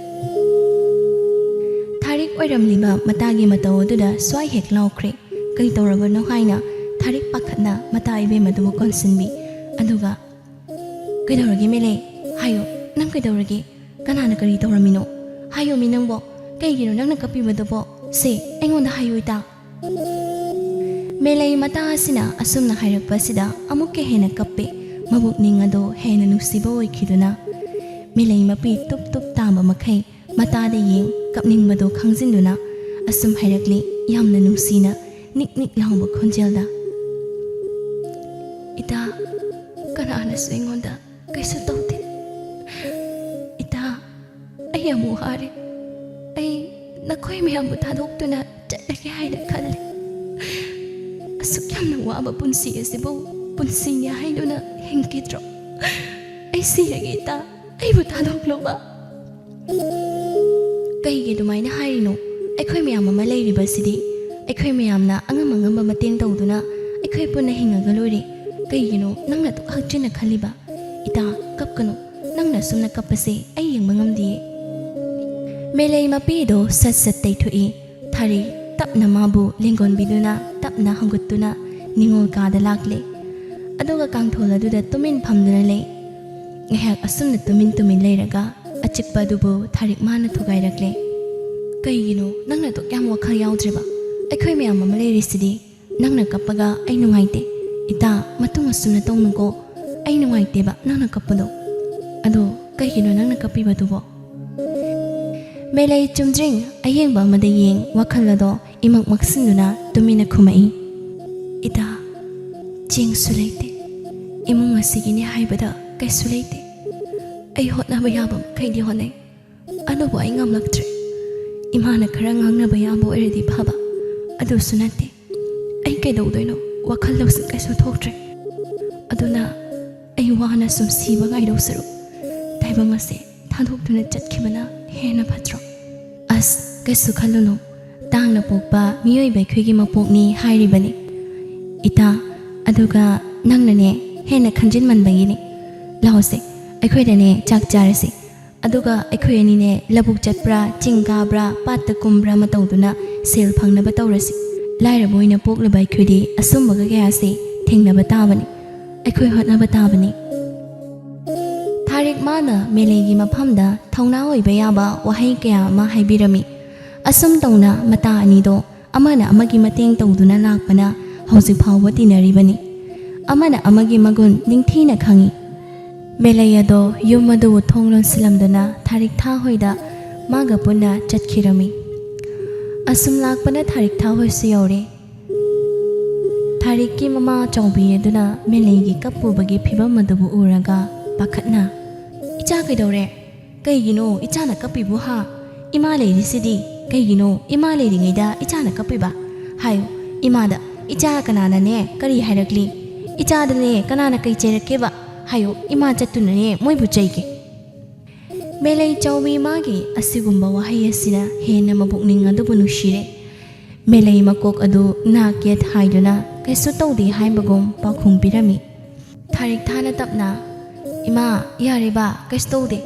ꯊꯥꯔꯤꯛ ꯑꯣꯏꯔꯝꯂꯤꯕ ꯃꯇꯥꯒꯤ ꯃꯇꯧ ꯑꯗꯨꯗ ꯁ꯭ꯋꯥꯏ ꯍꯦꯛ ꯂꯥꯎꯈ꯭ꯔꯦ꯫ ꯀꯩ ꯇꯧꯔꯕꯅꯣ ꯍꯥꯏꯅ ꯊꯥꯔꯤꯛ ꯄꯥꯈꯠꯅ ꯃꯇꯥ ꯏꯕꯦꯝꯃ ꯑꯗꯨꯕꯨ ꯀꯣꯟꯁꯤꯟꯕꯤ꯫ ꯑꯗꯨꯒ, "ꯀꯩꯗꯧꯔꯒꯦ ꯃꯦꯂꯩ? ꯍꯥꯏꯌꯣ, ꯅꯪ ꯀꯩꯗꯧꯔꯒꯦ? ꯀꯅꯥꯅ ꯀꯔꯤ ꯇꯧꯔꯝꯃꯤꯅꯣ? ꯍꯥꯏꯌꯣꯃꯤ ꯅꯪꯕꯣ, ꯀꯩꯒꯤꯅꯣ ꯅꯪꯅ ꯀꯞꯄꯤꯕꯗꯨꯕꯣ? ꯁꯦ, ꯑꯩꯉꯣꯟꯗ ꯍꯥꯏꯌꯨ ꯏꯇꯥ꯫" ꯃꯦꯂꯩ ꯃꯇꯥ ꯑꯁꯤꯅ ꯑꯁꯨꯝꯅ ꯍꯥꯏꯔꯛꯄ ꯑꯁꯤꯗ ꯑꯃꯨꯛꯀ ꯍꯦꯟꯅ ꯀꯞꯄꯦ꯫ ꯃꯕꯨꯛꯅꯤꯡ ꯑꯗꯣ ꯍꯦꯟꯅ ꯅꯨꯡꯁꯤꯕ ꯑꯣꯏꯈꯤꯗꯨꯅ ꯃꯦꯂꯩ ꯃꯄꯤ ꯇꯨꯞ ꯇꯨꯞ ꯇꯥꯕ ꯃꯈꯩ ꯃꯇꯥꯗ ꯌꯦꯡ ꯀꯞꯅꯤꯡꯕꯗꯣ ꯈꯪꯖꯤꯟꯗꯨꯅ ꯑꯁꯨꯝ ꯍꯥꯏꯔꯛꯂꯤ, ꯌꯥꯝꯅ ꯅꯨꯡꯁꯤꯅ, ꯅꯤꯛ ꯅꯤꯛ ꯂꯥꯎꯕ ꯈꯣꯟꯖꯦꯜꯗ, "ꯏꯇꯥ, ꯀꯅꯥꯅꯁꯨ ꯑꯩꯉꯣꯟꯗ ꯀꯩꯁꯨ ꯇꯧꯗꯦ꯫ ꯏꯇꯥ, ꯑꯩ ꯌꯥꯝ ꯋꯥꯔꯦ꯫ ꯑꯩ ꯅꯈꯣꯏ ꯃꯌꯥꯝꯕꯨ ꯊꯥꯗꯣꯛꯇꯨꯅ ꯆꯠꯂꯒꯦ ꯍꯥꯏꯅ ꯈꯜꯂꯤ꯫ ꯑꯁꯨꯛ ꯌꯥꯝꯅ ꯋꯥꯕ ꯄꯨꯟꯁꯤ ꯑꯁꯤꯕꯨ ꯄꯨꯟꯁꯤꯅꯤ ꯍꯥꯏꯗꯨꯅ ꯍꯤꯡꯈꯤꯗ꯭ꯔꯣ? ꯑꯩ ꯁꯤꯔꯒꯦ ꯏꯇꯥ, ꯑꯩꯕꯨ ꯊꯥꯗꯣꯛꯂꯣꯕ꯫ ꯀꯩꯒꯤ ꯑꯗꯨꯃꯥꯏꯅ ꯍꯥꯏꯔꯤꯅꯣ? ꯑꯩꯈꯣꯏ ꯃꯌꯥꯝ ꯑꯃ ꯂꯩꯔꯤꯕꯁꯤꯗꯤ꯫ ꯑꯩꯈꯣꯏ ꯃꯌꯥꯝꯅ ꯑꯉꯝ ꯑꯉꯝꯕ ꯃꯇꯦꯡ ꯇꯧꯗꯨꯅ ꯑꯩꯈꯣꯏ ꯄꯨꯟꯅ ꯍꯤꯡꯉꯒ ꯂꯣꯏꯔꯦ꯫ ꯀꯩꯒꯤꯅꯣ ꯅꯪꯅ ꯑꯗꯨꯛ ꯍꯛꯆꯤꯟꯅ ꯈꯜꯂꯤꯕ? ꯏꯇꯥ, ꯀꯞꯀꯅꯨ꯫ ꯅꯪꯅ ꯑꯁꯨꯝꯅ ꯀꯞꯄꯁꯦ ꯑꯩ ꯌꯦꯡꯕ ꯉꯝꯗꯤꯌꯦ꯫ ꯃꯦꯂꯩ ꯃꯄꯤꯗꯣ ꯁꯠ ꯁꯠ ꯇꯩꯊꯣꯛꯏ꯫ ꯊꯥꯔꯤꯛ ꯇꯞꯅ ꯃꯥꯕꯨ ꯂꯦꯡꯒꯣꯟꯕꯤꯗꯨꯅ ꯇꯞꯅ ꯍꯧꯒꯠꯇꯨꯅ ꯅꯤꯉꯣꯜ ꯀꯥꯗ ꯂꯥꯛꯂꯦ꯫ ꯑꯗꯨꯒ ꯀꯥꯡꯊꯣꯜ ꯑꯗꯨꯗ ꯇꯨꯃꯤꯟ ꯐꯝꯗꯨꯅ ꯂꯩ꯫ ꯉꯥꯏꯍꯥꯛ ꯑꯁꯨꯝꯅ ꯇꯨꯃꯤꯟ ꯇꯨꯃꯤꯟ ꯂꯩꯔꯒ ꯑꯆꯤꯛꯄ ꯑꯗꯨꯕꯨ ꯊꯥꯔꯤꯛ ꯃꯥꯅ ꯊꯨꯒꯥꯏꯔꯛꯂꯦ꯫ "ꯀꯩꯒꯤꯅꯣ ꯅꯪꯅ ꯑꯗꯨꯛ ꯌꯥꯝ ꯋꯥꯈꯜ ꯌꯥꯎꯗ꯭ꯔꯤꯕ? ꯑꯩꯈꯣꯏ ꯃꯌꯥꯝ ꯑꯃ ꯂꯩꯔꯤꯁꯤꯗꯤ꯫ ꯅꯪꯅ ꯀꯞꯄꯒ ꯑꯩ ꯅꯨꯡꯉꯥꯏꯇꯦ꯫ ꯏꯇꯥ, ꯃꯇꯨꯡ ꯑꯁꯨꯝꯅ ꯇꯧꯅꯨꯀꯣ꯫ ꯑꯩ ꯅꯨꯡꯉꯥꯏꯇꯦꯕ ꯅꯪꯅ ꯀꯞꯄꯗꯣ꯫ ꯑꯗꯣ ꯀꯩꯒꯤꯅꯣ ꯅꯪꯅ ꯀꯞꯄꯤꯕꯗꯨꯕꯣ?" ꯃꯦꯂꯩ ꯆꯨꯝꯗ꯭ꯔꯤꯡ ꯑꯌꯦꯡꯕ ꯑꯃꯗ ꯌꯦꯡ ꯋꯥꯈꯜ ꯑꯗꯣ ꯏꯃꯛ ꯃꯛꯁꯤꯟꯗꯨꯅ ꯇꯨꯃꯤꯟꯅ ꯈꯨꯝꯃꯛꯏ꯫ "ꯏꯇꯥ, ꯆꯦꯡꯁꯨ ꯂꯩꯇꯦ꯫ ꯏꯃꯨꯡ ꯑꯁꯤꯒꯤꯅꯦ ꯍꯥꯏꯕꯗ ꯀꯩꯁꯨ ꯂꯩꯇꯦ꯫ ꯑꯩ ꯍꯣꯠꯅꯕ ꯌꯥꯕ ꯃꯈꯩꯗꯤ ꯍꯣꯠꯅꯩ꯫ ꯑꯗꯨꯕꯨ ꯑꯩ ꯉꯝꯂꯛꯇ꯭ꯔꯦ꯫ ꯏꯃꯥꯅ ꯈꯔ ꯉꯥꯡꯅꯕ ꯌꯥꯕ ꯑꯣꯏꯔꯗꯤ ꯐꯕ꯫ ꯑꯗꯨꯁꯨ ꯅꯠꯇꯦ꯫ ꯑꯩ ꯀꯩꯗꯧꯗꯣꯏꯅꯣ? ꯋꯥꯈꯜ ꯂꯧꯁꯤꯡ ꯀꯩꯁꯨ ꯊꯣꯛꯇ꯭ꯔꯦ꯫ ꯑꯗꯨꯅ ꯑꯩ ꯋꯥꯅ ꯁꯨꯝ ꯁꯤꯕ ꯉꯥꯏꯗꯧ ꯁꯔꯨꯛ ꯇꯥꯏꯕꯪ ꯑꯁꯦ ꯊꯥꯗꯣꯛꯇꯨꯅ ꯆꯠꯈꯤꯕꯅ ꯍꯦꯟꯅ ꯐꯠꯇ꯭ꯔꯣ?" "ꯑꯁ, ꯀꯩꯁꯨ ꯈꯜꯂꯨꯅꯨ꯫ ꯇꯥꯡꯅ ꯄꯣꯛꯄ ꯃꯤꯑꯣꯏꯕ ꯑꯩꯈꯣꯏꯒꯤ ꯃꯄꯣꯛꯅꯤ ꯍꯥꯏꯔꯤꯕꯅꯤ, ꯏꯇꯥ꯫ ꯑꯗꯨꯒ ꯅꯪꯅꯅꯦ ꯍꯦꯟꯅ ꯈꯟꯖꯤꯟꯃꯟꯕꯒꯤꯅꯤ꯫ ꯂꯥꯛꯑꯣꯁꯦ, ꯑꯩꯈꯣꯏꯗꯅꯦ ꯆꯥꯛ ꯆꯥꯔꯁꯤ꯫ ꯑꯗꯨꯒ ꯑꯩꯈꯣꯏ ꯑꯅꯤꯅꯦ ꯂꯧꯕꯨꯛ ꯆꯠꯄ꯭ꯔꯥ, ꯆꯤꯡ ꯀꯥꯕ꯭ꯔꯥ, ꯄꯥꯠꯇ ꯀꯨꯝꯕ꯭ꯔꯥ ꯑꯃ ꯇꯧꯗꯨꯅ ꯁꯦꯜ ꯐꯪꯅꯕ ꯇꯧꯔꯁꯤ꯫ ꯂꯥꯏꯔꯕ ꯑꯣꯏꯅ ꯄꯣꯛꯂꯨꯕ ꯑꯩꯈꯣꯏꯗꯤ ꯑꯁꯨꯝꯕꯒ ꯀꯌꯥꯁꯦ ꯊꯦꯡꯅꯕ ꯇꯥꯕꯅꯤ꯫ ꯑꯩꯈꯣꯏ ꯍꯣꯠꯅꯕ ꯇꯥꯕꯅꯤ꯫" ꯊꯥꯔꯤꯛ ꯃꯥꯅ ꯃꯦꯂꯩꯒꯤ ꯃꯐꯝꯗ ꯊꯧꯅꯥ ꯑꯣꯏꯕ ꯌꯥꯕ ꯋꯥꯍꯩ ꯀꯌꯥ ꯑꯃ ꯍꯥꯏꯕꯤꯔꯝꯃꯤ꯫ ꯑꯁꯨꯝ ꯇꯧꯅ ꯃꯇꯥ ꯑꯅꯤꯗꯣ ꯑꯃꯅ ꯑꯃꯒꯤ ꯃꯇꯦꯡ ꯇꯧꯗꯨꯅ ꯂꯥꯛꯄꯅ ꯍꯧꯖꯤꯛ ꯐꯥꯎꯕ ꯇꯤꯟꯅꯔꯤꯕꯅꯤ꯫ ꯑꯃꯅ ꯑꯃꯒꯤ ꯃꯒꯨꯟ ꯅꯤꯡꯊꯤꯅ ꯈꯪꯏ꯫ ꯃꯦꯂꯩ ꯑꯗꯣ ꯌꯨꯝ ꯑꯗꯨꯕꯨ ꯊꯣꯡ ꯂꯣꯟꯁꯤꯜꯂꯝꯗꯨꯅ ꯊꯥꯔꯤꯛꯊꯥ ꯍꯣꯏꯗ ꯃꯥꯒ ꯄꯨꯟꯅ ꯆꯠꯈꯤꯔꯝꯃꯤ꯫ ꯑꯁꯨꯝ ꯂꯥꯛꯄꯅ ꯊꯥꯔꯤꯛꯊꯥ ꯍꯣꯏꯁꯨ ꯌꯧꯔꯦ꯫ ꯊꯥꯔꯤꯛꯀꯤ ꯃꯃꯥ ꯆꯥꯎꯕꯤ ꯑꯗꯨꯅ ꯃꯦꯂꯩꯒꯤ ꯀꯞꯄꯨꯕꯒꯤ ꯐꯤꯕꯝ ꯑꯗꯨꯕꯨ ꯎꯔꯒ ꯄꯥꯈꯠꯅ, "ꯏꯆꯥ ꯀꯩꯗꯧꯔꯦ? ꯀꯩꯒꯤꯅꯣ ꯏꯆꯥꯅ ꯀꯞꯄꯤꯕꯨ ꯍꯥ? ꯏꯃꯥ ꯂꯩꯔꯤꯁꯤꯗꯤ꯫ ꯀꯩꯒꯤꯅꯣ ꯏꯃꯥ ꯂꯩꯔꯤꯉꯩꯗ ꯏꯆꯥꯅ ꯀꯞꯄꯤꯕ? ꯍꯥꯏꯌꯨ ꯏꯃꯥꯗ꯫ ꯏꯆꯥ ꯀꯅꯥꯅꯅꯦ ꯀꯔꯤ ꯍꯥꯏꯔꯛꯂꯤ? ꯏꯆꯥꯗꯅꯦ ꯀꯅꯥꯅ ꯀꯩ ꯆꯩꯔꯛꯀꯦꯕ? ꯍꯥꯏꯌꯣ, ꯏꯃꯥ ꯆꯠꯇꯨꯅꯅꯦ ꯃꯣꯏꯕꯨ ꯆꯩꯒꯦ꯫ ꯃꯦꯂꯩ ꯆꯥꯎꯕꯤ ꯃꯥꯒꯤ ꯑꯁꯤꯒꯨꯝꯕ ꯋꯥꯍꯩ ꯑꯁꯤꯅ ꯍꯦꯟꯅ ꯃꯄꯨꯛꯅꯤꯡ ꯑꯗꯨꯕꯨ ꯅꯨꯡꯁꯤꯔꯦ꯫ ꯃꯦꯂꯩ ꯃꯀꯣꯛ ꯑꯗꯨ ꯅꯥ ꯀꯦꯠ ꯍꯥꯏꯗꯨꯅ ꯀꯩꯁꯨ ꯇꯧꯗꯦ ꯍꯥꯏꯕꯒꯨꯝ ꯄꯥꯎꯈꯨꯝ ꯄꯤꯔꯝꯃꯤ꯫ ꯊꯥꯔꯤꯛ ꯊꯥꯅ ꯇꯞꯅ, "ꯏꯃꯥ, ꯌꯥꯔꯦꯕ, ꯀꯩꯁꯨ ꯇꯧꯗꯦ꯫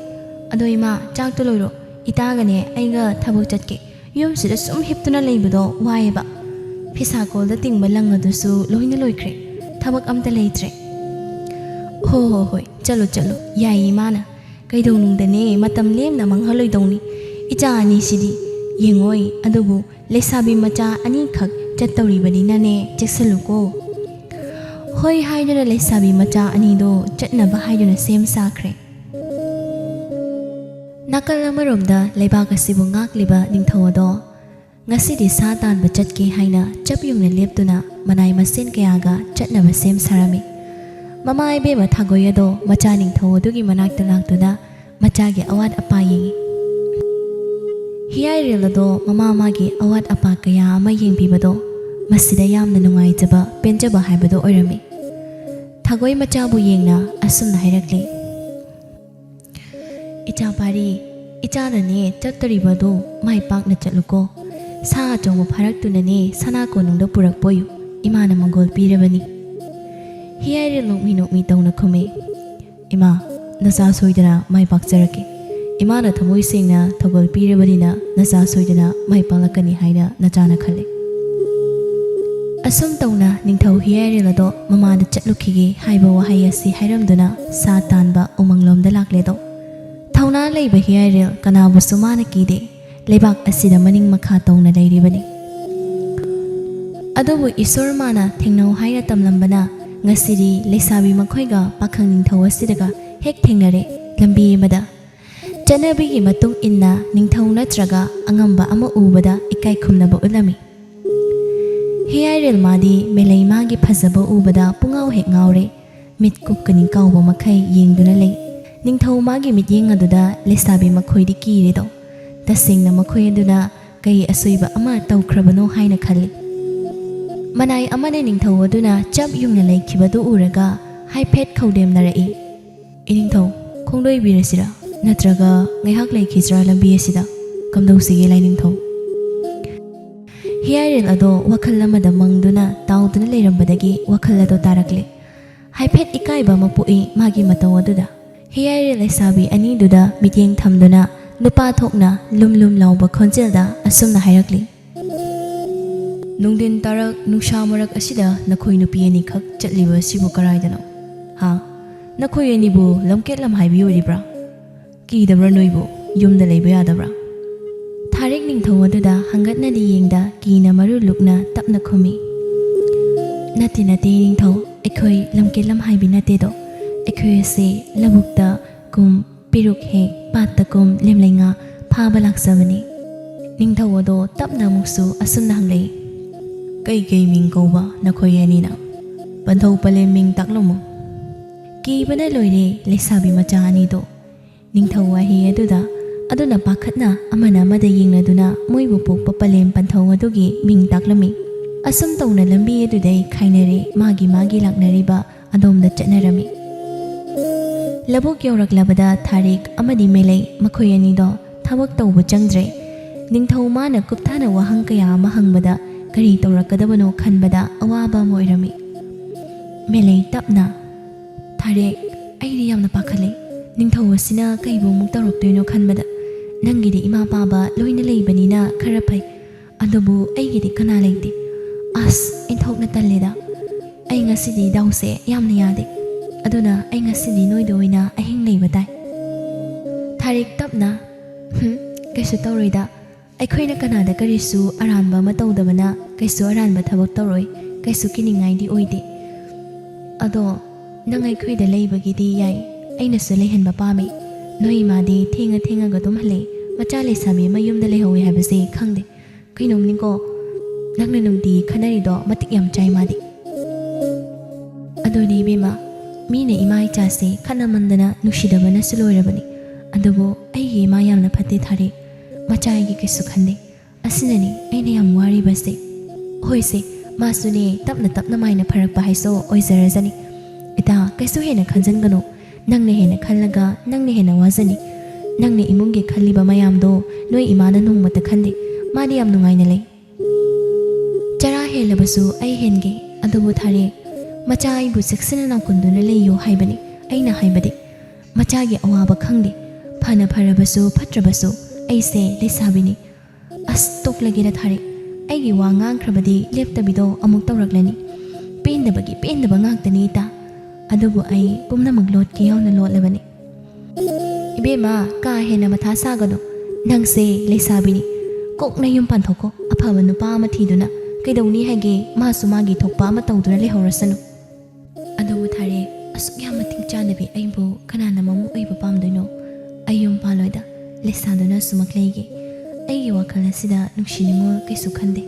ꯑꯗꯣ ꯏꯃꯥ, ꯆꯥꯛꯇꯣ ꯂꯣꯏꯔꯣ꯫ ꯏꯇꯥꯒꯅꯦ ꯑꯩꯒ ꯊꯕꯛ ꯆꯠꯀꯦ꯫ ꯌꯨꯝꯁꯤꯗ ꯁꯨꯝ ꯍꯤꯞꯇꯨꯅ ꯂꯩꯕꯗꯣ ꯋꯥꯏꯌꯦꯕ꯫ ꯐꯤꯁꯥꯀꯣꯜꯗ ꯇꯤꯡꯕ ꯂꯪ ꯑꯗꯨꯁꯨ ꯂꯣꯏꯅ ꯂꯣꯏꯈ꯭ꯔꯦ꯫ ꯊꯕꯛ ꯑꯝꯇ ꯂꯩꯇ꯭ꯔꯦ꯫" "ꯍꯣ ꯍꯣ ꯍꯣꯏ, ꯆꯠꯂꯣ ꯆꯠꯂꯣ, ꯌꯥꯏꯌꯦ ꯏꯃꯥꯅ꯫ ꯀꯩꯗꯧꯅꯨꯡꯗꯅꯦ ꯃꯇꯝ ꯂꯦꯝꯅ ꯃꯥꯡꯍꯜꯂꯣꯏꯗꯧꯅꯤ꯫ ꯏꯆꯥ ꯑꯅꯤꯁꯤꯗꯤ ꯌꯦꯡꯉꯣꯏ, ꯑꯗꯨꯕꯨ ꯂꯩꯁꯥꯕꯤ ꯃꯆꯥ ꯑꯅꯤꯈꯛ ꯆꯠꯇꯧꯔꯤꯕꯅꯤꯅꯅꯦ ꯆꯦꯛꯁꯤꯜꯂꯨꯀꯣ꯫" ꯍꯣꯏ ꯍꯥꯏꯗꯨꯅ ꯂꯩꯁꯥꯕꯤ ꯃꯆꯥ ꯑꯅꯤꯗꯣ ꯆꯠꯅꯕ ꯍꯥꯏꯗꯨꯅ ꯁꯦꯝ ꯁꯥꯈ꯭ꯔꯦ꯫ ꯅꯥꯀꯜ ꯑꯃꯔꯣꯝꯗ ꯂꯩꯕꯥꯛ ꯑꯁꯤꯕꯨ ꯉꯥꯛꯂꯤꯕ ꯅꯤꯡꯊꯧ ꯑꯗꯣ ꯉꯁꯤꯗꯤ ꯁꯥ ꯇꯥꯟꯕ ꯆꯠꯀꯦ ꯍꯥꯏꯅ ꯆꯞ ꯌꯨꯡꯅ ꯂꯦꯞꯇꯨꯅ ꯃꯅꯥꯏ ꯃꯁꯤꯟ ꯀꯌꯥꯒ ꯆꯠꯅꯕ ꯁꯦꯝ ꯁꯥꯔꯝꯃꯤ꯫ ꯃꯃꯥ ꯏꯕꯦꯝꯃ ꯊꯥꯒꯣꯏ ꯑꯗꯣ ꯃꯆꯥ ꯅꯤꯡꯊꯧ ꯑꯗꯨꯒꯤ ꯃꯅꯥꯛꯇ ꯂꯥꯛꯇꯨꯅ ꯃꯆꯥꯒꯤ ꯑꯋꯥꯠ ꯑꯄꯥ ꯌꯦꯡꯉꯤ꯫ ꯍꯤꯌꯥꯏꯔꯦꯜ ꯑꯗꯣ ꯃꯃꯥ ꯃꯥꯒꯤ ꯑꯋꯥꯠ ꯑꯄꯥ ꯀꯌꯥ ꯑꯃ ꯌꯦꯡꯕꯤꯕꯗꯣ ꯃꯁꯤꯗ ꯌꯥꯝꯅ ꯅꯨꯡꯉꯥꯏꯖꯕ, ꯄꯦꯟꯖꯕ ꯍꯥꯏꯕꯗꯣ ꯑꯣꯏꯔꯝꯃꯤ꯫ ꯊꯥꯒꯣꯏ ꯃꯆꯥꯕꯨ ꯌꯦꯡꯅ ꯑꯁꯨꯝꯅ ꯍꯥꯏꯔꯛꯂꯤ, "ꯏꯆꯥ ꯄꯥꯔꯤ, ꯏꯆꯥꯅꯅꯦ ꯆꯠꯇꯣꯔꯤꯕꯗꯣ ꯃꯥꯏ ꯄꯥꯛꯅ ꯆꯠꯂꯨꯀꯣ꯫ ꯁꯥ ꯑꯆꯧꯕ ꯐꯥꯔꯛꯇꯨꯅꯅꯦ ꯁꯅꯥ ꯀꯣꯅꯨꯡꯗ ꯄꯨꯔꯛꯄꯣꯌꯨ, ꯏꯃꯥꯅ ꯃꯪꯒꯣꯜ ꯄꯤꯔꯕꯅꯤ꯫" ꯍꯤꯌꯥꯏꯔꯦꯜ ꯅꯣꯛꯃꯤ ꯅꯣꯛꯃꯤ ꯇꯧꯅ ꯈꯨꯝꯃꯤ, "ꯏꯃꯥ, ꯅꯆꯥ ꯁꯣꯏꯗꯅ ꯃꯥꯏ ꯄꯥꯛꯆꯔꯛꯀꯦ꯫ ꯏꯃꯥꯅ ꯊꯃꯣꯏ ꯁꯦꯡꯅ ꯊꯧꯒꯜ ꯄꯤꯔꯕꯅꯤꯅ ꯅꯆꯥ ꯁꯣꯏꯗꯅ ꯃꯥꯏ ꯄꯥꯛꯂꯛꯀꯅꯤ ꯍꯥꯏꯅ ꯅꯆꯥꯅ ꯈꯜꯂꯦ꯫" ꯑꯁꯨꯝ ꯇꯧꯅ ꯅꯤꯡꯊꯧ ꯍꯤꯌꯥꯏꯔꯦꯜ ꯑꯗꯣ ꯃꯃꯥꯗ ꯆꯠꯂꯨꯈꯤꯒꯦ ꯍꯥꯏꯕ ꯋꯥꯍꯩ ꯑꯁꯤ ꯍꯥꯏꯔꯝꯗꯨꯅ ꯁꯥ ꯇꯥꯟꯕ ꯎꯃꯪꯂꯣꯝꯗ ꯂꯥꯛꯂꯦꯗꯣ꯫ ꯊꯧꯅꯥ ꯂꯩꯕ ꯍꯤꯌꯥꯏꯔꯦꯜ ꯀꯅꯥꯕꯨꯁꯨ ꯃꯥꯅ ꯀꯤꯗꯦ꯫ ꯂꯩꯕꯥꯛ ꯑꯁꯤꯗ ꯃꯅꯤꯡ ꯃꯈꯥ ꯇꯧꯅ ꯂꯩꯔꯤꯕꯅꯤ꯫ ꯑꯗꯨꯕꯨ ꯏꯁꯣꯔ ꯃꯥꯅ ꯊꯦꯡꯅꯧ ꯍꯥꯏꯅ ꯇꯝꯂꯝꯕꯅ ꯉꯁꯤꯗꯤ ꯂꯩꯁꯥꯕꯤ ꯃꯈꯣꯏꯒ ꯄꯥꯈꯪ ꯅꯤꯡꯊꯧ ꯑꯁꯤꯗꯒ ꯍꯦꯛ ꯊꯦꯡꯅꯔꯦ꯫ ꯂꯝꯕꯤ ꯑꯃꯗ ꯆꯠꯅꯕꯤꯒꯤ ꯃꯇꯨꯡ ꯏꯟꯅ ꯅꯤꯡꯊꯧ ꯅꯠꯇ꯭ꯔꯒ ꯑꯉꯝꯕ ꯑꯃ ꯎꯕꯗ ꯏꯀꯥꯏ ꯈꯨꯝꯅꯕ ꯎꯠꯂꯝꯃꯤ꯫ ꯍꯤꯌꯥꯏꯔꯦꯜ ꯃꯥꯗꯤ ꯃꯦꯂꯩ ꯃꯥꯒꯤ ꯐꯖꯕ ꯎꯕꯗ ꯄꯨꯡꯉꯥꯎ ꯍꯦꯛ ꯉꯥꯎꯔꯦ꯫ ꯃꯤꯠ ꯀꯨꯞꯀꯅꯤ ꯀꯥꯎꯕ ꯃꯈꯩ ꯌꯦꯡꯗꯨꯅ ꯂꯩ꯫ ꯅꯤꯡꯊꯧ ꯃꯥꯒꯤ ꯃꯤꯠꯌꯦꯡ ꯑꯗꯨꯗ ꯂꯩꯁꯥꯕꯤ ꯃꯈꯣꯏꯗꯤ ꯀꯤꯔꯦꯗꯣ꯫ ꯇꯁꯦꯡꯅ ꯃꯈꯣꯏ ꯑꯗꯨꯅ ꯀꯩ ꯑꯁꯣꯏꯕ ꯑꯃ ꯇꯧꯈ꯭ꯔꯕꯅꯣ ꯍꯥꯏꯅ ꯈꯜꯂꯤ꯫ ꯃꯅꯥꯏ ꯑꯃꯅ ꯅꯤꯡꯊꯧ ꯑꯗꯨꯅ ꯆꯞ ꯌꯨꯡꯅ ꯂꯩꯈꯤꯕꯗꯨ ꯎꯔꯒ ꯍꯥꯏꯐꯦꯠ ꯈꯧꯗꯦꯝꯅꯔꯛꯏ꯫ "ꯏꯅꯤꯡꯊꯧ, ꯈꯣꯡꯗꯣꯏꯕꯤꯔꯁꯤꯔꯥ? ꯅꯠꯇ꯭ꯔꯒ ꯉꯥꯏꯍꯥꯛ ꯂꯩꯈꯤꯁꯤꯔꯥ ꯂꯝꯕꯤ ꯑꯁꯤꯗ? ꯀꯝꯗꯧꯁꯤꯒꯦ ꯂꯥꯏꯅꯤꯡꯊꯧ?" ꯍꯤꯌꯥꯏꯔꯦꯜ ꯑꯗꯣ ꯋꯥꯈꯜ ꯑꯃꯗ ꯃꯪꯗꯨꯅ ꯇꯥꯎꯗꯨꯅ ꯂꯩꯔꯝꯕꯗꯒꯤ ꯋꯥꯈꯜ ꯑꯗꯣ ꯇꯥꯔꯛꯂꯦ꯫ ꯍꯥꯏꯐꯦꯠ ꯏꯀꯥꯏꯕ ꯑꯃ ꯄꯣꯛꯏ ꯃꯥꯒꯤ ꯃꯇꯧ ꯑꯗꯨꯗ꯫ ꯍꯤꯌꯥꯏꯔꯦꯜ ꯂꯩꯁꯥꯕꯤ ꯑꯅꯤꯗꯨꯗ ꯃꯤꯠꯌꯦꯡ ꯊꯝꯗꯨꯅ ꯅꯨꯄꯥ ꯊꯣꯛꯅ ꯂꯨꯝ ꯂꯨꯝ ꯂꯥꯎꯕ ꯈꯣꯟꯖꯦꯜꯗ ꯑꯁꯨꯝꯅ ꯍꯥꯏꯔꯛꯂꯤ: "ꯅꯨꯡꯊꯤꯟ ꯇꯥꯔꯛ ꯅꯨꯡꯁꯥ ꯃꯔꯛ ꯑꯁꯤꯗ ꯅꯈꯣꯏ ꯅꯨꯄꯤ ꯑꯅꯤꯈꯛ ꯆꯠꯂꯤꯕ ꯑꯁꯤꯕꯨ ꯀꯔꯥꯏꯗꯅꯣ? ꯍꯥ? ꯅꯈꯣꯏ ꯑꯅꯤꯕꯨ ꯂꯝꯀꯦꯠ ꯂꯝꯍꯥꯏꯕꯤ ꯑꯣꯏꯔꯤꯕ꯭ꯔꯥ? ꯀꯤꯗꯕ꯭ꯔꯥ ꯅꯣꯏꯕꯨ? ꯌꯨꯝꯗ ꯂꯩꯕ ꯌꯥꯗꯕ꯭ꯔꯥ?" ꯊꯥꯔꯤꯛ ꯅꯤꯡꯊꯧ ꯑꯗꯨꯗ ꯍꯪꯒꯠꯅꯗꯤ ꯌꯦꯡꯗ ꯀꯤꯅ ꯃꯔꯨ ꯂꯨꯛꯅ ꯇꯞꯅ ꯈꯨꯝꯃꯤ: "ꯅꯠꯇꯦ, ꯅꯠꯇꯦ ꯅꯤꯡꯊꯧ, ꯑꯩꯈꯣꯏ ꯂꯝꯀꯦꯠ ꯂꯝꯍꯥꯏꯕꯤ ꯅꯠꯇꯦꯗꯣ꯫ ꯑꯩꯈꯣꯏ ꯑꯁꯤ ꯂꯧꯕꯨꯛꯇ ꯀꯨꯝ ꯄꯦꯔꯨꯛ ꯍꯦꯛ, ꯄꯥꯠꯇ ꯀꯨꯝ ꯂꯦꯝꯂꯩ ꯉꯥ ꯐꯥꯕ ꯂꯥꯛꯆꯕꯅꯤ꯫" ꯅꯤꯡꯊꯧ ꯑꯗꯣ ꯇꯞꯅ ꯑꯃꯨꯛꯁꯨ ꯑꯁꯨꯝꯅ ꯍꯪꯂꯛꯏ: "ꯀꯩ ꯀꯩ ꯃꯤꯡ ꯀꯧꯕ ꯅꯈꯣꯏ ꯑꯅꯤꯅ? ꯄꯟꯊꯧ ꯄꯂꯦꯝ ꯃꯤꯡ ꯇꯥꯛꯂꯝꯃꯨ꯫" ꯀꯤꯕꯅ ꯂꯣꯏꯔꯦ ꯂꯩꯁꯥꯕꯤ ꯃꯆꯥ ꯑꯅꯤꯗꯣ꯫ ꯅꯤꯡꯊꯧ ꯋꯥꯍꯩ ꯑꯗꯨꯗ ꯑꯗꯨꯅ ꯄꯥꯈꯠꯅ ꯑꯃꯅ ꯑꯃꯗ ꯌꯦꯡꯅꯗꯨꯅ ꯃꯣꯏꯕꯨ ꯄꯣꯛꯄ ꯄꯂꯦꯝ ꯄꯟꯊꯧ ꯑꯗꯨꯒꯤ ꯃꯤꯡ ꯇꯥꯛꯂꯝꯃꯤ꯫ ꯑꯁꯨꯝ ꯇꯧꯅ ꯂꯝꯕꯤ ꯑꯗꯨꯗꯩ ꯈꯥꯏꯅꯔꯦ, ꯃꯥꯒꯤ ꯃꯥꯒꯤ ꯂꯥꯛꯅꯔꯤꯕ ꯑꯗꯣꯝꯗ ꯆꯠꯅꯔꯝꯃꯤ꯫ ꯂꯧꯕꯨꯛ ꯌꯧꯔꯛꯂꯕꯗ ꯊꯥꯔꯤꯛ ꯑꯃꯗꯤ ꯃꯦꯂꯩ ꯃꯈꯣꯏ ꯑꯅꯤꯗꯣ ꯊꯕꯛ ꯇꯧꯕ ꯆꯪꯗ꯭ꯔꯦ꯫ ꯅꯤꯡꯊꯧ ꯃꯥꯅ ꯀꯨꯞꯊꯅ ꯋꯥꯍꯪ ꯀꯌꯥ ꯑꯃ ꯍꯪꯕꯗ ꯀꯔꯤ ꯇꯧꯔꯛꯀꯗꯕꯅꯣ ꯈꯟꯕꯗ ꯑꯋꯥꯕ ꯑꯃ ꯑꯣꯏꯔꯝꯃꯤ꯫ ꯃꯦꯂꯩ ꯇꯞꯅ: "ꯊꯥꯔꯤꯛ, ꯑꯩꯗꯤ ꯌꯥꯝꯅ ꯄꯥꯈꯠꯂꯦ꯫ ꯅꯤꯡꯊꯧ ꯑꯁꯤꯅ ꯀꯩꯕꯨ ꯑꯃꯨꯛ ꯇꯧꯔꯛꯇꯣꯏꯅꯣ ꯈꯟꯕꯗ꯫ ꯅꯪꯒꯤꯗꯤ ꯏꯃꯥ ꯄꯥꯕ ꯂꯣꯏꯅ ꯂꯩꯕꯅꯤꯅ ꯈꯔ ꯐꯩ, ꯑꯗꯨꯕꯨ ꯑꯩꯒꯤꯗꯤ ꯀꯅꯥ ꯂꯩꯇꯦ꯫ ꯑꯁ, ꯏꯟꯊꯣꯛꯅ ꯇꯜꯂꯦꯗ꯫ ꯑꯩ ꯉꯁꯤꯗꯤ ꯗꯥꯎꯁꯦ ꯌꯥꯝꯅ ꯌꯥꯗꯦ꯫ ꯑꯗꯨꯅ ꯑꯩ ꯉꯁꯤꯗꯤ ꯅꯣꯏꯗ ꯑꯣꯏꯅ ꯑꯍꯤꯡ ꯂꯩꯕ ꯇꯥꯏ꯫" ꯊꯥꯔꯤꯛ ꯇꯞꯅ: "ꯍꯨꯝ, ꯀꯩꯁꯨ ꯇꯧꯔꯣꯏꯗ꯫ ꯑꯩꯈꯣꯏꯅ ꯀꯅꯥꯗ ꯀꯔꯤꯁꯨ ꯑꯔꯥꯟꯕ ꯑꯃ ꯇꯧꯗꯕꯅ ꯀꯩꯁꯨ ꯑꯔꯥꯟꯕ ꯊꯕꯛ ꯇꯧꯔꯣꯏ, ꯀꯩꯁꯨ ꯀꯤꯅꯤꯡꯉꯥꯏꯗꯤ ꯑꯣꯏꯗꯦ꯫ ꯑꯗꯣ ꯅꯪ ꯑꯩꯈꯣꯏꯗ ꯂꯩꯕꯒꯤꯗꯤ ꯌꯥꯏ, ꯑꯩꯅꯁꯨ ꯂꯩꯍꯟꯕ ꯄꯥꯝꯃꯤ꯫ ꯅꯣꯏ ꯏꯃꯥꯗꯤ ꯊꯦꯡꯉ ꯊꯦꯡꯉꯒ ꯑꯗꯨꯝ ꯍꯜꯂꯛꯏ, ꯃꯆꯥ ꯂꯩꯁꯥꯕꯤ ꯑꯃ ꯌꯨꯝꯗ ꯂꯩꯍꯧꯋꯤ ꯍꯥꯏꯕꯁꯦ ꯈꯪꯗꯦ꯫ ꯀꯩꯅꯣꯝꯅꯤꯀꯣ, ꯅꯪꯅ ꯅꯨꯡꯇꯤꯒꯤ ꯈꯟꯅꯔꯤꯗꯣ ꯃꯇꯤꯛ ꯌꯥꯝ ꯆꯥꯏ ꯃꯥꯗꯤ꯫" ꯑꯗꯨꯅꯦ ꯏꯕꯦꯝꯃ, ꯃꯤꯅ ꯏꯃꯥ ꯏꯆꯥꯁꯦ ꯈꯠꯅꯃꯟꯗꯅ ꯅꯨꯡꯁꯤꯗꯕꯅꯁꯨ ꯂꯣꯏꯔꯕꯅꯤ꯫ ꯑꯗꯨꯕꯨ ꯑꯩꯒꯤ ꯏꯃꯥ ꯌꯥꯝꯅ ꯐꯠꯇꯦ ꯊꯥꯔꯤꯛ꯫ ꯃꯆꯥ ꯑꯩꯒꯤ ꯀꯩꯁꯨ ꯈꯟꯗꯦ꯫ ꯑꯁꯤꯅꯅꯤ ꯑꯩꯅ ꯌꯥꯝ ꯋꯥꯔꯤꯕꯁꯦ꯫ ꯍꯣꯏꯁꯦ, ꯃꯥꯁꯨꯅꯦ ꯇꯞꯅ ꯇꯞꯅ ꯃꯥꯏꯅ ꯐꯔꯛꯄ ꯍꯥꯏꯁꯣ ꯑꯣꯏꯖꯔꯖꯅꯤ꯫ ꯏꯇꯥ, ꯀꯩꯁꯨ ꯍꯦꯟꯅ ꯈꯟꯖꯟꯒꯅꯨ꯫ ꯅꯪꯅ ꯍꯦꯟꯅ ꯈꯜꯂꯒ ꯅꯪꯅ ꯍꯦꯟꯅ ꯋꯥꯖꯅꯤ꯫ ꯅꯪꯅ ꯏꯃꯨꯡꯒꯤ ꯈꯜꯂꯤꯕ ꯃꯌꯥꯝꯗꯣ ꯅꯣꯏ ꯏꯃꯥꯅ ꯅꯣꯡꯃꯇ ꯈꯟꯗꯦ꯫ ꯃꯥꯗꯤ ꯌꯥꯝ ꯅꯨꯡꯉꯥꯏꯅ ꯂꯩ꯫ ꯆꯔꯥ ꯍꯦꯜꯂꯕꯁꯨ ꯑꯩ ꯍꯦꯟꯒꯦ꯫ ꯑꯗꯨꯕꯨ ꯊꯥꯔꯦ, ꯃꯆꯥ ꯑꯩꯕꯨ ꯆꯦꯛꯁꯤꯟꯅ ꯅꯥꯀꯨꯟꯗꯨꯅ ꯂꯩꯌꯨ ꯍꯥꯏꯕꯅꯤ꯫ ꯑꯩꯅ ꯍꯥꯏꯕꯗꯤ, ꯃꯆꯥꯒꯤ ꯑꯋꯥꯕ ꯈꯪꯗꯦ꯫ ꯐꯅ ꯐꯔꯕꯁꯨ ꯐꯠꯇ꯭ꯔꯕꯁꯨ ꯑꯩꯁꯦ ꯂꯩꯁꯥꯕꯤꯅꯤ꯫ ꯑꯁ, ꯇꯣꯛꯂꯒꯦꯗ ꯊꯥꯔꯦ꯫ ꯑꯩꯒꯤ ꯋꯥ ꯉꯥꯡꯈ꯭ꯔꯕꯗꯤ ꯂꯦꯞꯇꯕꯤꯗꯣ ꯑꯃꯨꯛ ꯇꯧꯔꯛꯂꯅꯤ꯫ ꯄꯦꯟꯗꯕꯒꯤ ꯄꯦꯟꯗꯕ ꯉꯥꯛꯇꯅꯤ ꯏꯇꯥ꯫ ꯑꯗꯨꯕꯨ ꯑꯩ ꯄꯨꯝꯅꯃꯛ ꯂꯣꯠꯀꯦ ꯌꯥꯎꯅ ꯂꯣꯠꯂꯕꯅꯤ꯫ ꯏꯕꯦꯝꯃ, ꯀꯥ ꯍꯦꯟꯅ ꯃꯊꯥ ꯁꯥꯒꯅꯨ꯫ ꯅꯪꯁꯦ ꯂꯩꯁꯥꯕꯤꯅꯤ꯫ ꯀꯣꯛꯅ ꯌꯨꯝ ꯄꯥꯟꯊꯣꯛꯈꯣ꯫ ꯑꯐꯕ ꯅꯨꯄꯥ ꯑꯃ ꯊꯤꯗꯨꯅ ꯀꯩꯗꯧꯅꯤ ꯍꯥꯏꯒꯦ? ꯃꯥꯁꯨ ꯃꯥꯒꯤ ꯊꯣꯛꯄ ꯑꯃ ꯇꯧꯗꯨꯅ ꯂꯩꯍꯧꯔꯁꯅꯨ꯫ ꯑꯗꯨꯕꯨ ꯊꯥꯔꯦ, ꯑꯁꯨꯛ ꯌꯥꯝ ꯃꯇꯤꯛ ꯆꯥꯗꯕꯤ ꯑꯩꯕꯨ ꯀꯅꯥꯅ ꯃꯃꯧ ꯑꯣꯏꯕ ꯄꯥꯝꯗꯣꯏꯅꯣ? ꯑꯩ ꯌꯨꯝ ꯄꯥꯜꯂꯣꯏꯗ꯫ ꯂꯩꯁꯥꯗꯨꯅ ꯁꯨꯃꯛ ꯂꯩꯒꯦ꯫ ꯑꯩꯒꯤ ꯋꯥꯈꯜ ꯑꯁꯤꯗ ꯅꯨꯡꯁꯤ ꯅꯨꯡꯉꯣꯜ ꯀꯩꯁꯨ ꯈꯟꯗꯦ꯫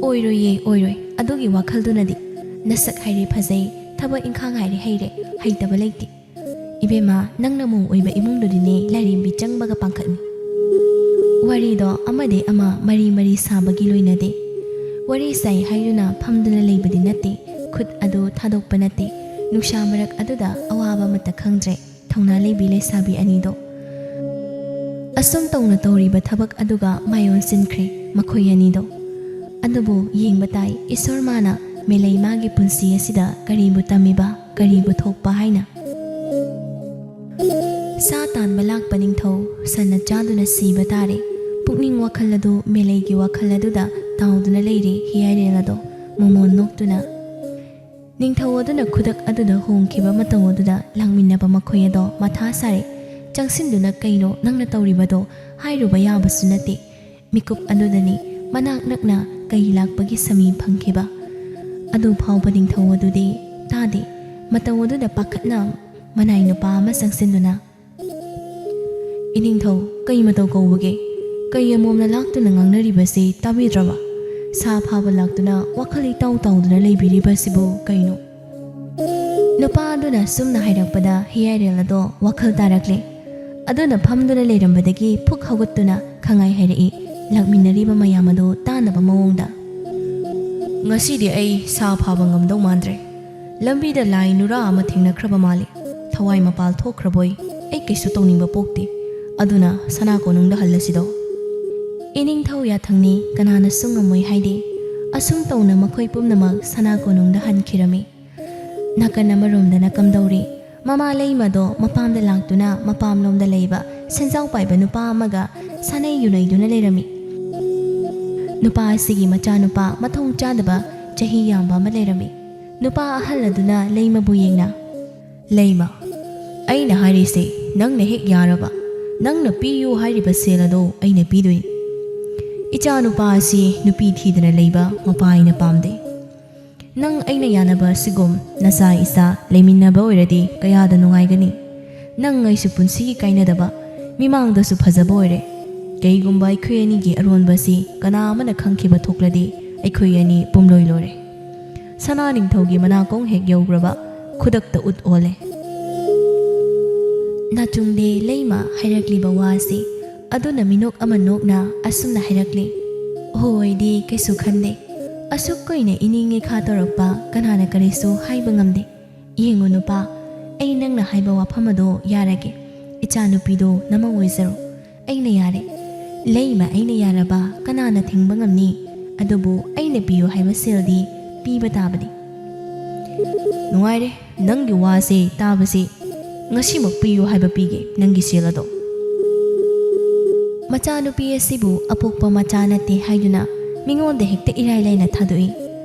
ꯑꯣꯏꯔꯣꯏꯌꯦ, ꯑꯣꯏꯔꯣꯏ꯫ ꯑꯗꯨꯒꯤ ꯋꯥꯈꯜꯗꯨꯅꯗꯤ ꯅꯁꯛ ꯍꯥꯏꯔꯦ ꯐꯖꯩ, ꯊꯕꯛ ꯏꯪꯈꯥꯡ ꯍꯥꯏꯔꯦ ꯍꯩꯔꯦ, ꯍꯩꯇꯕ ꯂꯩꯇꯦ꯫ ꯏꯕꯦꯝꯃ, ꯅꯪꯅ ꯃꯧ ꯑꯣꯏꯕ ꯏꯃꯨꯡꯗꯨꯗꯤꯅꯦ ꯂꯥꯏꯔꯦꯝꯕꯤ ꯆꯪꯕꯒ ꯄꯥꯡꯈꯛꯅꯤ꯫ ꯋꯥꯔꯤꯗꯣ ꯑꯃꯗꯩ ꯑꯃ ꯃꯔꯤ ꯃꯔꯤ ꯁꯥꯕꯒꯤ ꯂꯣꯏꯅꯗꯦ꯫ ꯋꯥꯔꯤ ꯁꯥꯏ ꯍꯥꯏꯗꯨꯅ ꯐꯝꯗꯨꯅ ꯂꯩꯕꯗꯤ ꯅꯠꯇꯦ, ꯈꯨꯠ ꯑꯗꯨ ꯊꯥꯗꯣꯛꯄ ꯅꯠꯇꯦ꯫ ꯅꯨꯡꯁꯥ ꯃꯔꯛ ꯑꯗꯨꯗ ꯑꯋꯥꯕ ꯑꯃꯠꯇ ꯈꯪꯗ꯭ꯔꯦ ꯊꯧꯅꯥ ꯂꯩꯕꯤ ꯂꯩꯁꯥꯕꯤ ꯑꯅꯤꯗꯣ꯫ ꯑꯁꯨꯝ ꯇꯧꯅ ꯇꯧꯔꯤꯕ ꯊꯕꯛ ꯑꯗꯨꯒ ꯃꯥꯏ ꯑꯣꯟꯁꯤꯟꯈ꯭ꯔꯦ ꯃꯈꯣꯏ ꯑꯅꯤꯗꯣ꯫ ꯑꯗꯨꯕꯨ ꯌꯦꯡꯕ ꯇꯥꯏ, ꯏꯁꯣꯔ ꯃꯥꯅ ꯃꯦꯂꯩ ꯃꯥꯒꯤ ꯄꯨꯟꯁꯤ ꯑꯁꯤꯗ ꯀꯔꯤꯕꯨ ꯇꯝꯃꯤꯕ, ꯀꯔꯤꯕꯨ ꯊꯣꯛꯄ ꯍꯥꯏꯅ꯫ ꯁꯥ ꯇꯥꯟꯕ ꯂꯥꯛꯄ ꯅꯤꯡꯊꯧ ꯁꯟꯅ ꯆꯥꯗꯨꯅ ꯁꯤꯕ ꯇꯥꯔꯦ꯫ ꯄꯨꯛꯅꯤꯡ ꯋꯥꯈꯜ ꯑꯗꯨ ꯃꯦꯂꯩꯒꯤ ꯋꯥꯈꯜ ꯑꯗꯨꯗ ꯇꯥꯎꯗꯨꯅ ꯂꯩꯔꯦ ꯍꯤꯌꯥꯏꯔꯦꯜ ꯑꯗꯣ ꯃꯣꯃꯣꯟ ꯅꯣꯛꯇꯨꯅ꯫ ꯅꯤꯡꯊꯧ ꯑꯗꯨꯅ ꯈꯨꯗꯛ ꯑꯗꯨꯗ ꯍꯣꯡꯈꯤꯕ ꯃꯇꯧ ꯑꯗꯨꯗ ꯂꯥꯡꯃꯤꯟꯅꯕ ꯃꯈꯣꯏ ꯑꯗꯣ ꯃꯊꯥ ꯁꯥꯔꯦ꯫ "ꯆꯪꯁꯤꯟꯗꯨꯅ ꯀꯩꯅꯣ ꯅꯪꯅ ꯇꯧꯔꯤꯕꯗꯣ?" ꯍꯥꯏꯔꯨꯕ ꯌꯥꯕꯁꯨ ꯅꯠꯇꯦ꯫ ꯃꯤꯀꯨꯞ ꯑꯗꯨꯗꯅꯤ ꯃꯅꯥꯛ ꯅꯛꯅ ꯀꯩ ꯂꯥꯛꯄꯒꯤ ꯁꯃꯤ ꯐꯪꯈꯤꯕ꯫ ꯑꯗꯨ ꯐꯥꯎꯕ ꯅꯤꯡꯊꯧ ꯑꯗꯨꯗꯤ ꯇꯥꯗꯦ꯫ ꯃꯇꯧ ꯑꯗꯨꯗ ꯄꯥꯈꯠꯅ ꯃꯅꯥꯏ ꯅꯨꯄꯥ ꯑꯃ ꯆꯪꯁꯤꯟꯗꯨꯅ, "ꯏꯅꯤꯡꯊꯧ, ꯀꯩ ꯃꯇꯧ ꯀꯧꯕꯒꯦ? ꯀꯩ ꯑꯃꯣꯝꯅ ꯂꯥꯛꯇꯨꯅ ꯉꯥꯡꯅꯔꯤꯕꯁꯤ ꯇꯥꯕꯤꯗ꯭ꯔꯕ? ꯁꯥ ꯐꯥꯕ ꯂꯥꯛꯇꯨꯅ ꯋꯥꯈꯜ ꯏꯇꯥꯎ ꯇꯥꯎꯗꯨꯅ ꯂꯩꯕꯤꯔꯤꯕꯁꯤꯕꯨ ꯀꯩꯅꯣ?" ꯅꯨꯄꯥ ꯑꯗꯨꯅ ꯁꯨꯝꯅ ꯍꯥꯏꯔꯛꯄꯗ ꯍꯤꯌꯥꯏꯔꯦꯜ ꯑꯗꯣ ꯋꯥꯈꯜ ꯇꯥꯔꯛꯂꯦ꯫ ꯑꯗꯨꯅ ꯐꯝꯗꯨꯅ ꯂꯩꯔꯝꯕꯗꯒꯤ ꯐꯨꯛ ꯍꯧꯒꯠꯇꯨꯅ ꯈꯪꯉꯥꯏ ꯍꯥꯏꯔꯛꯏ, ꯂꯥꯛꯃꯤꯟꯅꯔꯤꯕ ꯃꯌꯥꯝ ꯑꯗꯨ ꯇꯥꯅꯕ ꯃꯑꯣꯡꯗ꯫ "ꯉꯁꯤꯗꯤ ꯑꯩ ꯁꯥ ꯐꯥꯕ ꯉꯝꯗꯧ ꯃꯥꯟꯗ꯭ꯔꯦ꯫ "ꯂꯝꯕꯤꯗ ꯂꯥꯏ ꯅꯨꯔꯥ ꯑꯃ ꯊꯦꯡꯅꯈ꯭ꯔꯕ ꯃꯥꯜꯂꯤ꯫ ꯊꯋꯥꯏ ꯃꯄꯥꯜ ꯊꯣꯛꯈ꯭ꯔꯕꯣꯏ꯫ ꯑꯩ ꯀꯩꯁꯨ ꯇꯧꯅꯤꯡꯕ ꯄꯣꯛꯇꯦ꯫ ꯑꯗꯨꯅ ꯁꯅꯥ ꯀꯣꯅꯨꯡꯗ ꯍꯜꯂꯁꯤꯗꯣ?" "ꯏꯅꯤꯡꯊꯧ ꯌꯥꯊꯪꯅꯤ, ꯀꯅꯥꯅꯁꯨ ꯉꯝꯃꯣꯏ ꯍꯥꯏꯗꯦ꯫" ꯑꯁꯨꯝ ꯇꯧꯅ ꯃꯈꯣꯏ ꯄꯨꯝꯅꯃꯛ ꯁꯅꯥ ꯀꯣꯅꯨꯡꯗ ꯍꯟꯈꯤꯔꯝꯃꯤ꯫ ꯅꯥꯀꯟ ꯑꯃꯔꯣꯝꯗꯅ ꯀꯝꯗꯧꯔꯤ? ꯃꯃꯥ ꯂꯩꯃꯗꯣ ꯃꯄꯥꯝꯗ ꯂꯥꯛꯇꯨꯅ ꯃꯄꯥꯝꯂꯣꯝꯗ ꯂꯩꯕ ꯁꯦꯟꯖꯥꯎ ꯄꯥꯏꯕ ꯅꯨꯄꯥ ꯑꯃꯒ ꯁꯥꯅꯩ ꯌꯨꯅꯩꯗꯨꯅ ꯂꯩꯔꯝꯃꯤ꯫ ꯅꯨꯄꯥ ꯑꯁꯤꯒꯤ ꯃꯆꯥꯅꯨꯄꯥ ꯃꯊꯣꯡ ꯆꯥꯗꯕ ꯆꯍꯤ ꯌꯥꯝꯕ ꯑꯃ ꯂꯩꯔꯝꯃꯤ꯫ ꯅꯨꯄꯥ ꯑꯍꯜ ꯑꯗꯨꯅ ꯂꯩꯃꯕꯨ ꯌꯦꯡꯅ, "ꯂꯩꯃ, ꯑꯩꯅ ꯍꯥꯏꯔꯤꯁꯦ ꯅꯪꯅ ꯍꯦꯛ ꯌꯥꯔꯕ, ꯅꯪꯅ ꯄꯤꯌꯨ ꯍꯥꯏꯔꯤꯕ ꯁꯦꯜ ꯑꯗꯣ ꯑꯩꯅ ꯄꯤꯗꯣꯏꯅꯤ꯫ ꯏꯆꯥ ꯅꯨꯄꯥ ꯑꯁꯤ ꯅꯨꯄꯤ ꯊꯤꯗꯅ ꯂꯩꯕ ꯃꯄꯥ ꯑꯩꯅ ꯄꯥꯝꯗꯦ꯫ ꯅꯪ ꯑꯩꯅ ꯌꯥꯅꯕ ꯑꯁꯤꯒꯨꯝ ꯅꯆꯥ ꯏꯆꯥ ꯂꯩꯃꯤꯟꯅꯕ ꯑꯣꯏꯔꯗꯤ ꯀꯌꯥꯗ ꯅꯨꯡꯉꯥꯏꯒꯅꯤ꯫ ꯅꯪ ꯑꯩꯁꯨ ꯄꯨꯟꯁꯤꯒꯤ ꯀꯥꯏꯅꯗꯕ, ꯃꯤꯃꯥꯡꯗꯁꯨ ꯐꯖꯕ ꯑꯣꯏꯔꯦ꯫ ꯀꯩꯒꯨꯝꯕ ꯑꯩꯈꯣꯏ ꯑꯅꯤꯒꯤ ꯑꯔꯣꯟꯕꯁꯤ ꯀꯅꯥ ꯑꯃꯅ ꯈꯪꯈꯤꯕ ꯊꯣꯛꯂꯗꯤ ꯑꯩꯈꯣꯏ ꯑꯅꯤ ꯄꯨꯝꯂꯣꯏ ꯂꯣꯏꯔꯦ꯫" ꯁꯅꯥ ꯅꯤꯡꯊꯧꯒꯤ ꯃꯅꯥꯀꯣꯡ ꯍꯦꯛ ꯌꯧꯈ꯭ꯔꯕ, ꯈꯨꯗꯛꯇ ꯎꯠ ꯑꯣꯜꯂꯦ꯫ ꯅꯥꯆꯨꯡꯗꯦ ꯂꯩꯃ ꯍꯥꯏꯔꯛꯂꯤꯕ ꯋꯥꯁꯤ꯫ ꯑꯗꯨꯅ ꯃꯤꯅꯣꯛ ꯑꯃ ꯅꯣꯛꯅ ꯑꯁꯨꯝꯅ ꯍꯥꯏꯔꯛꯂꯤ, "ꯑꯣꯍꯣ, ꯑꯩꯗꯤ ꯀꯩꯁꯨ ꯈꯟꯗꯦ꯫ ꯑꯁꯨꯛ ꯀꯨꯏꯅ ꯏꯅꯤꯡ ꯏꯈꯥ ꯇꯧꯔꯛꯄ ꯀꯅꯥꯅ ꯀꯔꯤꯁꯨ ꯍꯥꯏꯕ ꯉꯝꯗꯦ꯫ ꯌꯦꯡꯉꯨ ꯅꯨꯄꯥ, ꯑꯩ ꯅꯪꯅ ꯍꯥꯏꯕ ꯋꯥꯐꯝ ꯑꯗꯣ ꯌꯥꯔꯒꯦ꯫ ꯏꯆꯥꯅꯨꯄꯤꯗꯣ ꯅꯃꯧ ꯑꯣꯏꯖꯔꯣ꯫ ꯑꯩꯅ ꯌꯥꯔꯦ꯫ ꯂꯩꯃ ꯑꯩꯅ ꯌꯥꯔꯕ ꯀꯅꯥꯅ ꯊꯤꯡꯕ ꯉꯝꯅꯤ? ꯑꯗꯨꯕꯨ ꯑꯩꯅ ꯄꯤꯌꯨ ꯍꯥꯏꯕ ꯁꯦꯜꯗꯤ ꯄꯤꯕ ꯇꯥꯕꯅꯤ꯫" "ꯅꯨꯡꯉꯥꯏꯔꯦ, ꯅꯪꯒꯤ ꯋꯥꯁꯦ ꯇꯥꯕꯁꯦ꯫ ꯉꯁꯤꯃꯛ ꯄꯤꯌꯨ ꯍꯥꯏꯕ ꯄꯤꯒꯦ ꯅꯪꯒꯤ ꯁꯦꯜ ꯑꯗꯣ꯫" ꯃꯆꯥꯅꯨꯄꯤ ꯑꯁꯤꯕꯨ ꯑꯄꯣꯛꯄ ꯃꯆꯥ ꯅꯠꯇꯦ ꯍꯥꯏꯗꯨꯅ ꯃꯤꯉꯣꯟꯗ ꯍꯦꯛꯇ ꯏꯔꯥꯏ ꯂꯥꯏꯅ ꯊꯥꯗꯣꯛꯏ꯫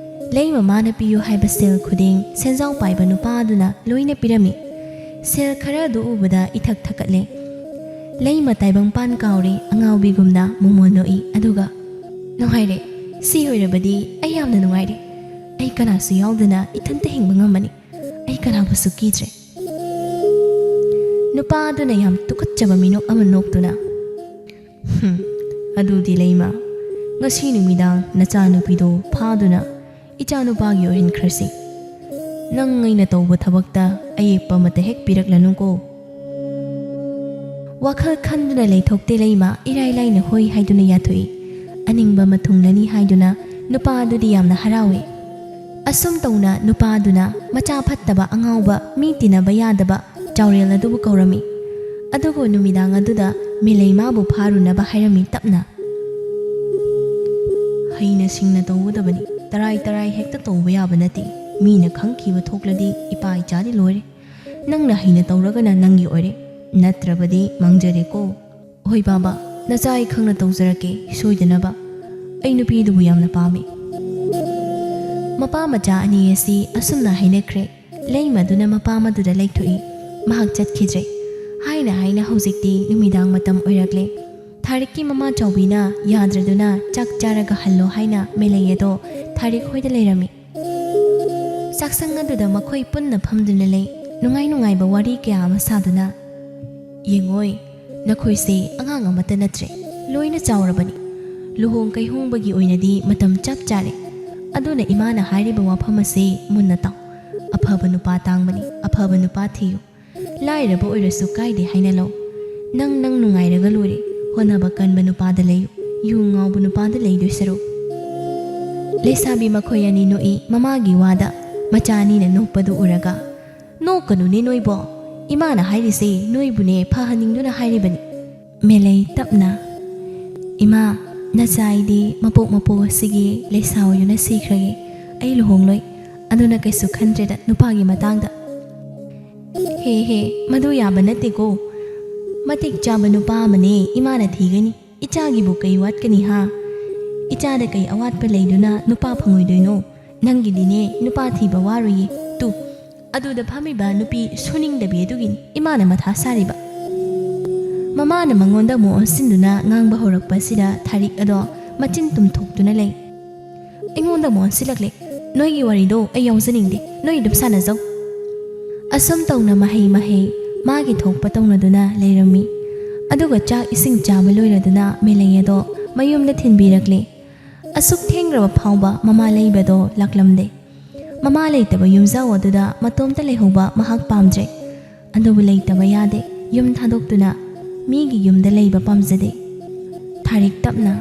ꯂꯩꯃ ꯃꯥꯅ ꯄꯤꯌꯨ ꯍꯥꯏꯕ ꯁꯦꯜ ꯈꯨꯗꯤꯡ ꯁꯦꯟꯖꯥꯎ ꯄꯥꯏꯕ ꯅꯨꯄꯥ ꯑꯗꯨꯅ ꯂꯣꯏꯅ ꯄꯤꯔꯝꯃꯤ꯫ ꯁꯦꯜ ꯈꯔ ꯑꯗꯨ ꯎꯕꯗ ꯏꯊꯛ ꯊꯛꯀꯠꯂꯦ꯫ ꯂꯩꯃ ꯇꯥꯏꯕꯪꯄꯥꯟ ꯀꯥꯎꯔꯦ ꯑꯉꯥꯎꯕꯤꯒꯨꯝꯅ ꯃꯣꯃꯣꯟ ꯅꯣꯛꯏ, ꯑꯗꯨꯒ, "ꯅꯨꯡꯉꯥꯏꯔꯦ, ꯁꯤ ꯑꯣꯏꯔꯕꯗꯤ ꯑꯩ ꯌꯥꯝꯅ ꯅꯨꯡꯉꯥꯏꯔꯦ꯫ ꯑꯩ ꯀꯅꯥꯁꯨ ꯌꯥꯎꯗꯅ ꯏꯊꯟꯇ ꯍꯤꯡꯕ ꯉꯝꯃꯅꯤ꯫ ꯑꯩ ꯀꯅꯥꯕꯨꯁꯨ ꯀꯤꯗ꯭ꯔꯦ꯫" ꯅꯨꯄꯥ ꯑꯗꯨꯅ ꯌꯥꯝ ꯇꯨꯀꯠꯆꯕ ꯃꯤꯅꯣꯛ ꯑꯃ ꯅꯣꯛꯇꯨꯅ, "ꯍꯨꯝ, ꯑꯗꯨꯗꯤ ꯂꯩꯃ, ꯉꯁꯤ ꯅꯨꯃꯤꯗꯥꯡ ꯅꯆꯥꯅꯨꯄꯤꯗꯣ ꯐꯥꯗꯨꯅ ꯏꯆꯥꯅꯨꯄꯥꯒꯤ ꯑꯣꯏꯍꯟꯈ꯭ꯔꯁꯤ꯫ ꯅꯪ ꯑꯩꯅ ꯇꯧꯕ ꯊꯕꯛꯇ ꯑꯌꯦꯛꯄ ꯑꯃꯠꯇ ꯍꯦꯛ ꯄꯤꯔꯛꯂꯅꯨꯀꯣ꯫" ꯋꯥꯈꯜ ꯈꯟꯗꯨꯅ ꯂꯩꯊꯣꯛꯇꯦ ꯂꯩꯃ, ꯏꯔꯥꯏ ꯂꯥꯏꯅ ꯍꯣꯏ ꯍꯥꯏꯗꯨꯅ ꯌꯥꯊꯣꯛꯏ꯫ ꯑꯅꯤꯡꯕ ꯑꯃ ꯊꯨꯡꯂꯅꯤ ꯍꯥꯏꯗꯨꯅ ꯅꯨꯄꯥ ꯑꯗꯨꯗꯤ ꯌꯥꯝꯅ ꯍꯔꯥꯎꯏ꯫ ꯑꯁꯨꯝ ꯇꯧꯅ ꯅꯨꯄꯥꯗꯨꯅ ꯃꯆꯥ ꯐꯠꯇꯕ ꯑꯉꯥꯎꯕ ꯃꯤ ꯇꯤꯟꯅꯕ ꯌꯥꯗꯕ ꯆꯥꯎꯔꯦꯜ ꯑꯗꯨꯕꯨ ꯀꯧꯔꯝꯃꯤ꯫ ꯑꯗꯨꯕꯨ ꯅꯨꯃꯤꯗꯥꯡ ꯑꯗꯨꯗ ꯃꯦꯂꯩ ꯃꯥꯕꯨ ꯐꯥꯔꯨꯅꯕ ꯍꯥꯏꯔꯝꯃꯤ ꯇꯞꯅ꯫ "ꯍꯩꯅ ꯁꯤꯡꯅ ꯇꯧꯒꯗꯕꯅꯤ, ꯇꯔꯥꯏ ꯇꯔꯥꯏ ꯍꯦꯛꯇ ꯇꯧꯕ ꯌꯥꯕ ꯅꯠꯇꯦ꯫ ꯃꯤꯅ ꯈꯪꯈꯤꯕ ꯊꯣꯛꯂꯗꯤ ꯏꯄꯥ ꯏꯆꯥꯗꯤ ꯂꯣꯏꯔꯦ꯫ ꯅꯪꯅ ꯍꯩꯅ ꯇꯧꯔꯒꯅ ꯅꯪꯒꯤ ꯑꯣꯏꯔꯦ, ꯅꯠꯇ꯭ꯔꯕꯗꯤ ꯃꯥꯡꯖꯔꯦꯀꯣ꯫ ꯍꯣꯏ ꯕꯥꯕꯥ, ꯅꯆꯥ ꯑꯩ ꯈꯪꯅ ꯇꯧꯖꯔꯛꯀꯦ, ꯁꯣꯏꯗꯅꯕ꯫ ꯑꯩ ꯅꯨꯄꯤꯗꯨꯕꯨ ꯌꯥꯝꯅ ꯄꯥꯝꯃꯤ꯫" ꯃꯄꯥ ꯃꯆꯥ ꯑꯅꯤ ꯑꯁꯤ ꯑꯁꯨꯝꯅ ꯍꯥꯏꯅꯈ꯭ꯔꯦ꯫ ꯂꯩꯃꯗꯨꯅ ꯃꯄꯥ ꯑꯃꯗꯨꯗ ꯂꯩꯊꯣꯛꯏ꯫ ꯃꯍꯥꯛ ꯆꯠꯈꯤꯗ꯭ꯔꯦ꯫ ꯍꯥꯏꯅ ꯍꯥꯏꯅ ꯍꯧꯖꯤꯛꯇꯤ ꯅꯨꯃꯤꯗꯥꯡ ꯃꯇꯝ ꯑꯣꯏꯔꯛꯂꯦ꯫ ꯊꯥꯔꯤꯛꯀꯤ ꯃꯃꯥ ꯆꯥꯎꯕꯤꯅ ꯌꯥꯗ꯭ꯔꯗꯨꯅ ꯆꯥꯛ ꯆꯥꯔꯒ ꯍꯜꯂꯣ ꯍꯥꯏꯅ ꯃꯦꯂꯩ ꯑꯗꯣ ꯊꯥꯔꯤꯛ ꯍꯣꯏꯗ ꯂꯩꯔꯝꯃꯤ꯫ ꯆꯥꯛꯁꯪ ꯑꯗꯨꯗ ꯃꯈꯣꯏ ꯄꯨꯟꯅ ꯐꯝꯗꯨꯅ ꯂꯩ꯫ ꯅꯨꯡꯉꯥꯏ ꯅꯨꯡꯉꯥꯏꯕ ꯋꯥꯔꯤ ꯀꯌꯥ ꯑꯃ ꯁꯥꯗꯨꯅ, "ꯌꯦꯡꯉꯣꯏ, ꯅꯈꯣꯏꯁꯦ ꯑꯉꯥꯡ ꯑꯃꯠꯇ ꯅꯠꯇ꯭ꯔꯦ, ꯂꯣꯏꯅ ꯆꯥꯎꯔꯕꯅꯤ꯫ ꯂꯨꯍꯣꯡ ꯀꯩꯍꯣꯡꯕꯒꯤ ꯑꯣꯏꯅꯗꯤ ꯃꯇꯝ ꯆꯞ ꯆꯥꯔꯦ꯫ ꯑꯗꯨꯅ ꯏꯃꯥꯅ ꯍꯥꯏꯔꯤꯕ ꯋꯥꯐꯝ ꯑꯁꯤ ꯃꯨꯟꯅ ꯇꯥꯎ꯫ ꯑꯐꯕ ꯅꯨꯄꯥ ꯇꯥꯡꯕꯅꯤ, ꯑꯐꯕ ꯅꯨꯄꯥ ꯊꯤꯌꯨ꯫ ꯂꯥꯏꯔꯕ ꯑꯣꯏꯔꯁꯨ ꯀꯥꯏꯗꯦ ꯍꯥꯏꯅ ꯂꯧ꯫ ꯅꯪ ꯅꯪ ꯅꯨꯡꯉꯥꯏꯔꯒ ꯂꯣꯏꯔꯦ꯫ ꯍꯣꯠꯅꯕ ꯀꯟꯕ ꯅꯨꯄꯥꯗ ꯂꯩꯌꯨ, ꯌꯨ ꯉꯥꯎꯕ ꯅꯨꯄꯥꯗ ꯂꯩꯗꯣꯏ ꯁꯔꯨꯛ꯫" ꯂꯩꯁꯥꯕꯤ ꯃꯈꯣꯏ ꯑꯅꯤ ꯅꯣꯛꯏ꯫ ꯃꯃꯥꯒꯤ ꯋꯥꯗ ꯃꯆꯥ ꯑꯅꯤꯅ ꯅꯣꯛꯄꯗꯨ ꯎꯔꯒ, "ꯅꯣꯛꯀꯅꯨꯅꯦ ꯅꯣꯏꯕꯣ, ꯏꯃꯥꯅ ꯍꯥꯏꯔꯤꯁꯦ ꯅꯣꯏꯕꯨꯅꯦ ꯐꯍꯟꯅꯤꯡꯗꯨꯅ ꯍꯥꯏꯔꯤꯕꯅꯤ꯫" ꯃꯦꯂꯩ ꯇꯞꯅ, "ꯏꯃꯥ, ꯅꯆꯥ ꯑꯩꯗꯤ ꯃꯄꯣꯛ ꯃꯄꯣꯛ ꯑꯁꯤꯒꯤ ꯂꯩꯁꯥ ꯑꯣꯏꯗꯨꯅ ꯁꯤꯈ꯭ꯔꯒꯦ꯫ ꯑꯩ ꯂꯨꯍꯣꯡꯂꯣꯏ꯫ ꯑꯗꯨꯅ ꯀꯩꯁꯨ ꯈꯟꯗ꯭ꯔꯦꯗ ꯅꯨꯄꯥꯒꯤ ꯃꯇꯥꯡꯗ꯫" "ꯍꯦ ꯍꯦ, ꯃꯗꯨ ꯌꯥꯕ ꯅꯠꯇꯦꯀꯣ꯫ ꯃꯇꯤꯛ ꯆꯥꯕ ꯅꯨꯄꯥ ꯑꯃꯅꯦ ꯏꯃꯥꯅ ꯊꯤꯒꯅꯤ꯫ ꯏꯆꯥꯒꯤꯕꯨ ꯀꯩ ꯋꯥꯠꯀꯅꯤ ꯍꯥ? ꯏꯆꯥꯗ ꯀꯩ ꯑꯋꯥꯠꯄ ꯂꯩꯗꯨꯅ ꯅꯨꯄꯥ ꯐꯪꯉꯣꯏꯗꯣꯏꯅꯣ? ꯅꯪꯒꯤꯗꯤꯅꯦ ꯅꯨꯄꯥ ꯊꯤꯕ ꯋꯥꯔꯣꯏꯌꯦ꯫ ꯇꯨ, ꯑꯗꯨꯗ ꯐꯝꯃꯤꯕ ꯅꯨꯄꯤ ꯁꯨꯅꯤꯡꯗꯕꯤ ꯑꯗꯨꯒꯤꯅꯤ ꯏꯃꯥꯅ ꯃꯊꯥ ꯁꯥꯔꯤꯕ꯫" ꯃꯃꯥꯅ ꯃꯉꯣꯟꯗ ꯑꯃꯨꯛ ꯑꯣꯟꯁꯤꯟꯗꯨꯅ ꯉꯥꯡꯕ ꯍꯧꯔꯛꯄꯁꯤꯗ ꯊꯥꯔꯤꯛ ꯑꯗꯣ ꯃꯆꯤꯟ ꯇꯨꯝꯊꯣꯛꯇꯨꯅ ꯂꯩ꯫ "ꯑꯩꯉꯣꯟꯗ ꯑꯃꯨꯛ ꯑꯣꯟꯁꯤꯜꯂꯛꯂꯦ꯫ ꯅꯣꯏꯒꯤ ꯋꯥꯔꯤꯗꯣ ꯑꯩ ꯌꯥꯎꯖꯅꯤꯡꯗꯦ꯫ ꯅꯣꯏ ꯑꯗꯨꯝ ꯁꯥꯟꯅꯖꯧ꯫" ꯑꯁꯨꯝ ꯇꯧꯅ ꯃꯍꯩ ꯃꯍꯩ ꯃꯥꯒꯤ ꯊꯣꯛꯄ ꯇꯧꯅꯗꯨꯅ ꯂꯩꯔꯝꯃꯤ꯫ ꯑꯗꯨꯒ ꯆꯥꯛ ꯏꯁꯤꯡ ꯆꯥꯕ ꯂꯣꯏꯔꯗꯨꯅ ꯃꯦꯂꯩ ꯑꯗꯣ ꯃꯌꯨꯝꯗ ꯊꯤꯟꯕꯤꯔꯛꯂꯦ꯫ ꯑꯁꯨꯛ ꯊꯦꯡꯂꯕ ꯐꯥꯎꯕ ꯃꯃꯥ ꯂꯩꯕꯗꯣ ꯂꯥꯛꯂꯝꯗꯦ꯫ ꯃꯃꯥ ꯂꯩꯇꯕ ꯌꯨꯝꯖꯥꯎ ꯑꯗꯨꯗ ꯃꯇꯣꯝꯇ ꯂꯩꯍꯧꯕ ꯃꯍꯥꯛ ꯄꯥꯝꯗ꯭ꯔꯦ꯫ ꯑꯗꯨꯕꯨ ꯂꯩꯇꯕ ꯌꯥꯗꯦ꯫ ꯌꯨꯝ ꯊꯥꯗꯣꯛꯇꯨꯅ ꯃꯤꯒꯤ ꯌꯨꯝꯗ ꯂꯩꯕ ꯄꯥꯝꯖꯗꯦ꯫ ꯊꯥꯔꯤꯛ ꯇꯞꯅ,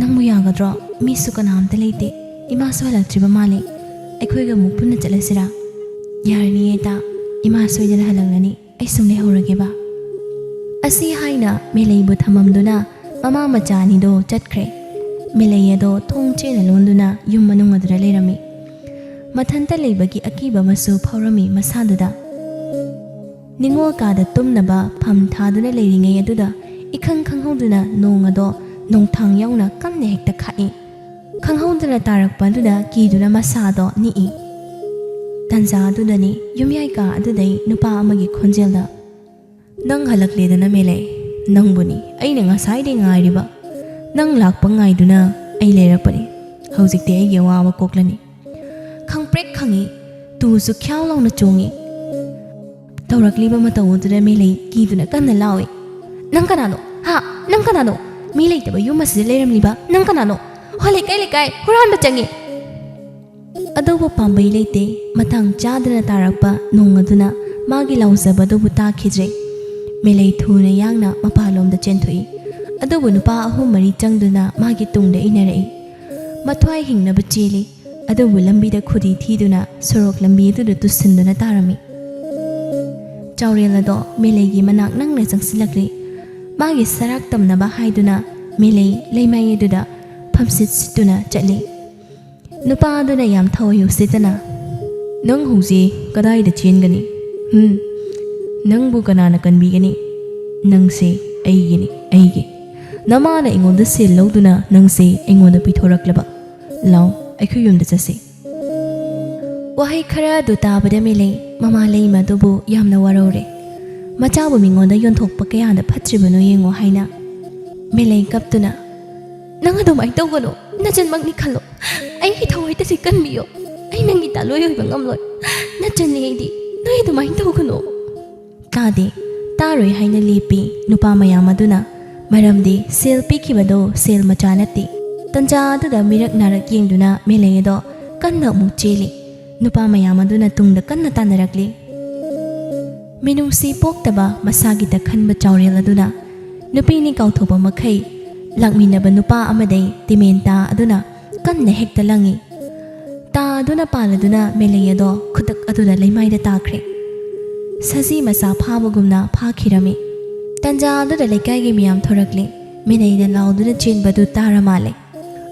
"ꯅꯪꯕꯨ ꯌꯥꯒꯗ꯭ꯔꯣ? ꯃꯤꯁꯨ ꯀꯅꯥꯝꯇ ꯂꯩꯇꯦ꯫ "ꯏꯃꯥꯁꯨ ꯍꯜꯂꯛꯇ꯭ꯔꯤꯕ ꯃꯥꯜꯂꯦ꯫ ꯑꯩꯈꯣꯏꯒ ꯑꯃꯨꯛ ꯄꯨꯟꯅ ꯆꯠꯂꯁꯤꯔꯥ?" "ꯌꯥꯔꯅꯤꯌꯦ ꯏꯇꯥ, ꯏꯃꯥ ꯁꯣꯏꯗꯅ ꯍꯜꯂꯛꯂꯅꯤ꯫ ꯑꯩ ꯁꯨꯝ ꯂꯩꯍꯧꯔꯒꯦꯕ꯫" ꯑꯁꯤ ꯍꯥꯏꯅ ꯃꯦꯂꯩꯕꯨ ꯊꯝꯃꯝꯗꯨꯅ ꯃꯃꯥ ꯃꯆꯥ ꯑꯅꯤꯗꯣ ꯆꯠꯈ꯭ꯔꯦ꯫ ꯃꯦꯂꯩ ꯑꯗꯣ ꯊꯣꯡ ꯆꯦꯠꯅ ꯂꯣꯟꯗꯨꯅ ꯌꯨꯝ ꯃꯅꯨꯡ ꯑꯗꯨꯗ ꯂꯩꯔꯝꯃꯤ꯫ ꯃꯊꯟꯇ ꯂꯩꯕꯒꯤ ꯑꯀꯤꯕ ꯑꯃꯁꯨ ꯐꯥꯎꯔꯝꯃꯤ ꯃꯁꯥꯗꯨꯗ꯫ ꯅꯤꯡꯉꯣꯜ ꯀꯥꯗ ꯇꯨꯝꯅꯕ ꯐꯝ ꯊꯥꯗꯨꯅ ꯂꯩꯔꯤꯉꯩ ꯑꯗꯨꯗ ꯏꯈꯪ ꯈꯪꯍꯧꯗꯅ ꯅꯣꯡ ꯑꯗꯣ ꯅꯣꯡꯊꯥꯡ ꯌꯥꯎꯅ ꯀꯟꯅ ꯍꯦꯛꯇ ꯈꯥꯛꯏ꯫ ꯈꯪꯍꯧꯗꯅ ꯇꯥꯔꯛꯄ ꯑꯗꯨꯗ ꯀꯤꯗꯨꯅ ꯃꯁꯥꯗꯣ ꯅꯤꯛꯏ꯫ ꯇꯟꯖꯥ ꯑꯗꯨꯗꯅꯤ ꯌꯨꯝꯌꯥꯏ ꯀꯥ ꯑꯗꯨꯗꯩ ꯅꯨꯄꯥ ꯑꯃꯒꯤ ꯈꯣꯟꯖꯦꯜꯗ, "ꯅꯪ ꯍꯜꯂꯛꯂꯦꯗꯅ ꯃꯦꯂꯩ, ꯅꯪꯕꯨꯅꯤ ꯑꯩꯅ ꯉꯁꯥꯏꯗꯩ ꯉꯥꯏꯔꯤꯕ꯫ ꯅꯪ ꯂꯥꯛꯄ ꯉꯥꯏꯗꯨꯅ ꯑꯩ ꯂꯩꯔꯛꯄꯅꯤ꯫ ꯍꯧꯖꯤꯛꯇꯤ ꯑꯩꯒꯤ ꯑꯋꯥꯕ ꯀꯣꯛꯂꯅꯤ꯫" ꯈꯪꯄ꯭ꯔꯦꯛ ꯈꯪꯉꯤ, ꯇꯨꯁꯨ ꯈ꯭ꯌꯥꯎ ꯂꯥꯎꯅ ꯆꯣꯡꯉꯤ꯫ ꯇꯧꯔꯛꯂꯤꯕ ꯃꯇꯧ ꯑꯗꯨꯗ ꯃꯦꯂꯩ ꯀꯤꯗꯨꯅ ꯀꯟꯅ ꯂꯥꯎꯏ꯫ "ꯅꯪ ꯀꯅꯥꯅꯣ? ꯍꯥ? ꯅꯪ ꯀꯅꯥꯅꯣ? ꯃꯤ ꯂꯩꯇꯕ ꯌꯨꯝ ꯑꯁꯤꯗ ꯂꯩꯔꯝꯂꯤꯕ ꯅꯪ ꯀꯅꯥꯅꯣ? ꯍꯣ, ꯂꯩꯀꯥꯏ, ꯂꯩꯀꯥꯏ, ꯍꯨꯔꯥꯟꯕ ꯆꯪꯉꯤ!" ꯑꯗꯨꯕꯨ ꯄꯥꯝꯕꯩ ꯂꯩꯇꯦ꯫ ꯃꯇꯥꯡ ꯆꯥꯗꯅ ꯇꯥꯔꯛꯄ ꯅꯣꯡ ꯑꯗꯨꯅ ꯃꯥꯒꯤ ꯂꯥꯎꯖꯕ ꯑꯗꯨꯕꯨ ꯇꯥꯈꯤꯗ꯭ꯔꯦ꯫ ꯃꯦꯂꯩ ꯊꯨꯅ ꯌꯥꯡꯅ ꯃꯄꯥꯟꯂꯣꯝꯗ ꯆꯦꯟꯊꯣꯛꯏ꯫ ꯑꯗꯨꯕꯨ ꯅꯨꯄꯥ ꯑꯍꯨꯝ ꯃꯔꯤ ꯆꯪꯗꯨꯅ ꯃꯥꯒꯤ ꯇꯨꯡꯗ ꯏꯟꯅꯔꯛꯏ꯫ ꯃꯊ꯭ꯋꯥꯏ ꯍꯤꯡꯅꯕ ꯆꯦꯜꯂꯤ꯫ ꯑꯗꯨꯕꯨ ꯂꯝꯕꯤꯗ ꯈꯨꯗꯤ ꯊꯤꯗꯨꯅ ꯁꯣꯔꯣꯛ ꯂꯝꯕꯤ ꯑꯗꯨꯗ ꯇꯨꯁꯤꯟꯗꯨꯅ ꯇꯥꯔꯝꯃꯤ꯫ ꯆꯥꯎꯔꯦꯜ ꯑꯗꯣ ꯃꯦꯂꯩꯒꯤ ꯃꯅꯥꯛ ꯅꯪꯅ ꯆꯪꯁꯤꯜꯂꯛꯂꯤ꯫ ꯃꯥꯒꯤ ꯁꯔꯥꯛ ꯇꯝꯅꯕ ꯍꯥꯏꯗꯨꯅ ꯃꯦꯂꯩ ꯂꯩꯃꯥꯏ ꯑꯗꯨꯗ ꯐꯝꯁꯤꯠ ꯁꯤꯠꯇꯨꯅ ꯆꯠꯂꯤ꯫ ꯅꯨꯄꯥ ꯑꯗꯨꯅ ꯌꯥꯝ ꯊꯋꯥꯏ ꯎꯁꯤꯠꯇꯅ, "ꯅꯪ ꯍꯧꯖꯤꯛ ꯀꯗꯥꯏꯗ ꯆꯦꯟꯒꯅꯤ? ꯍꯨꯝ, ꯅꯪꯕꯨ ꯀꯅꯥꯅ ꯀꯟꯕꯤꯒꯅꯤ? ꯅꯪꯁꯦ ꯑꯩꯒꯤꯅꯤ, ꯑꯩꯒꯤ꯫ ꯅꯃꯥꯅ ꯑꯩꯉꯣꯟꯗ ꯁꯦꯜ ꯂꯧꯗꯨꯅ ꯅꯪꯁꯦ ꯑꯩꯉꯣꯟꯗ ꯄꯤꯊꯣꯔꯛꯂꯕ꯫ ꯂꯥꯎ, ꯑꯩꯈꯣꯏ ꯌꯨꯝꯗ ꯆꯠꯁꯤ꯫" ꯋꯥꯍꯩ ꯈꯔ ꯑꯗꯨ ꯇꯥꯕꯗ ꯃꯦꯂꯩ ꯃꯃꯥ ꯂꯩꯃ ꯑꯗꯨꯕꯨ ꯌꯥꯝꯅ ꯋꯥꯔꯧꯔꯦ꯫ ꯃꯆꯥꯕꯨ ꯃꯤꯉꯣꯟꯗ ꯌꯣꯟꯊꯣꯛꯄ ꯀꯌꯥꯗ ꯐꯠꯇ꯭ꯔꯤꯕꯅꯣ ꯌꯦꯡꯉꯣ ꯍꯥꯏꯅ꯫ ꯃꯦꯂꯩ ꯀꯞꯇꯨꯅ, "ꯅꯪ ꯑꯗꯨꯃꯥꯏꯅ ꯇꯧꯒꯅꯨ, ꯅꯆꯟꯃꯛꯅꯤ ꯈꯜꯂꯣ꯫ ꯑꯩꯒꯤ ꯊꯋꯥꯏꯗꯁꯤ ꯀꯟꯕꯤꯌꯣ꯫ ꯑꯩ ꯅꯪꯒꯤ ꯇꯥꯂꯣꯏ ꯑꯣꯏꯕ ꯉꯝꯂꯣꯏ꯫ ꯅꯆꯟꯅꯤ ꯑꯩꯗꯤ, ꯅꯣꯏ ꯑꯗꯨꯃꯥꯏꯅ ꯇꯧꯒꯅꯨ꯫" ꯇꯥꯗꯦ, ꯇꯥꯔꯣꯏ ꯍꯥꯏꯅ ꯂꯦꯞꯄꯤ ꯅꯨꯄꯥ ꯃꯌꯥꯝ ꯑꯗꯨꯅ꯫ ꯃꯔꯝꯗꯤ ꯁꯦꯜ ꯄꯤꯈꯤꯕꯗꯣ ꯁꯦꯜ ꯃꯆꯥ ꯅꯠꯇꯦ꯫ ꯇꯟꯖꯥ ꯑꯗꯨꯗ ꯃꯤꯔꯛ ꯅꯥꯔꯛ ꯌꯦꯡꯗꯨꯅ ꯃꯦꯂꯩ ꯑꯗꯣ ꯀꯟꯅ ꯑꯃꯨꯛ ꯆꯦꯜꯂꯤ꯫ ꯅꯨꯄꯥ ꯃꯌꯥꯝ ꯑꯗꯨꯅ ꯇꯨꯡꯗ ꯀꯟꯅ ꯇꯥꯟꯅꯔꯛꯂꯤ꯫ ꯃꯤꯅꯨꯡꯁꯤ ꯄꯣꯛꯇꯕ ꯃꯁꯥꯒꯤꯇ ꯈꯟꯕ ꯆꯥꯎꯔꯦꯜ ꯑꯗꯨꯅ ꯅꯨꯄꯤꯅꯤ ꯀꯥꯎꯊꯣꯛꯄ ꯃꯈꯩ ꯂꯥꯛꯃꯤꯟꯅꯕ ꯅꯨꯄꯥ ꯑꯃꯗꯩ ꯇꯤꯃꯦꯟꯇꯥ ꯑꯗꯨꯅ ꯀꯟꯅ ꯍꯦꯛꯇ ꯂꯪꯏ꯫ ꯇꯥꯗꯨꯅ ꯄꯥꯜꯂꯗꯨꯅ ꯃꯦꯂꯩ ꯑꯗꯣ ꯈꯨꯗꯛ ꯑꯗꯨꯗ ꯂꯩꯃꯥꯏꯗ ꯇꯥꯈ꯭ꯔꯦ꯫ ꯁꯖꯤ ꯃꯆꯥ ꯐꯥꯕꯒꯨꯝꯅ ꯐꯥꯈꯤꯔꯝꯃꯤ꯫ ꯇꯟꯖꯥ ꯑꯗꯨꯗ ꯂꯩꯀꯥꯏꯒꯤ ꯃꯤꯌꯥꯝ ꯊꯣꯔꯛꯂꯦ꯫ ꯃꯦꯂꯩꯅ ꯂꯥꯎꯗꯨꯅ ꯆꯦꯟꯕꯗꯨ ꯇꯥꯔ ꯃꯥꯜꯂꯦ꯫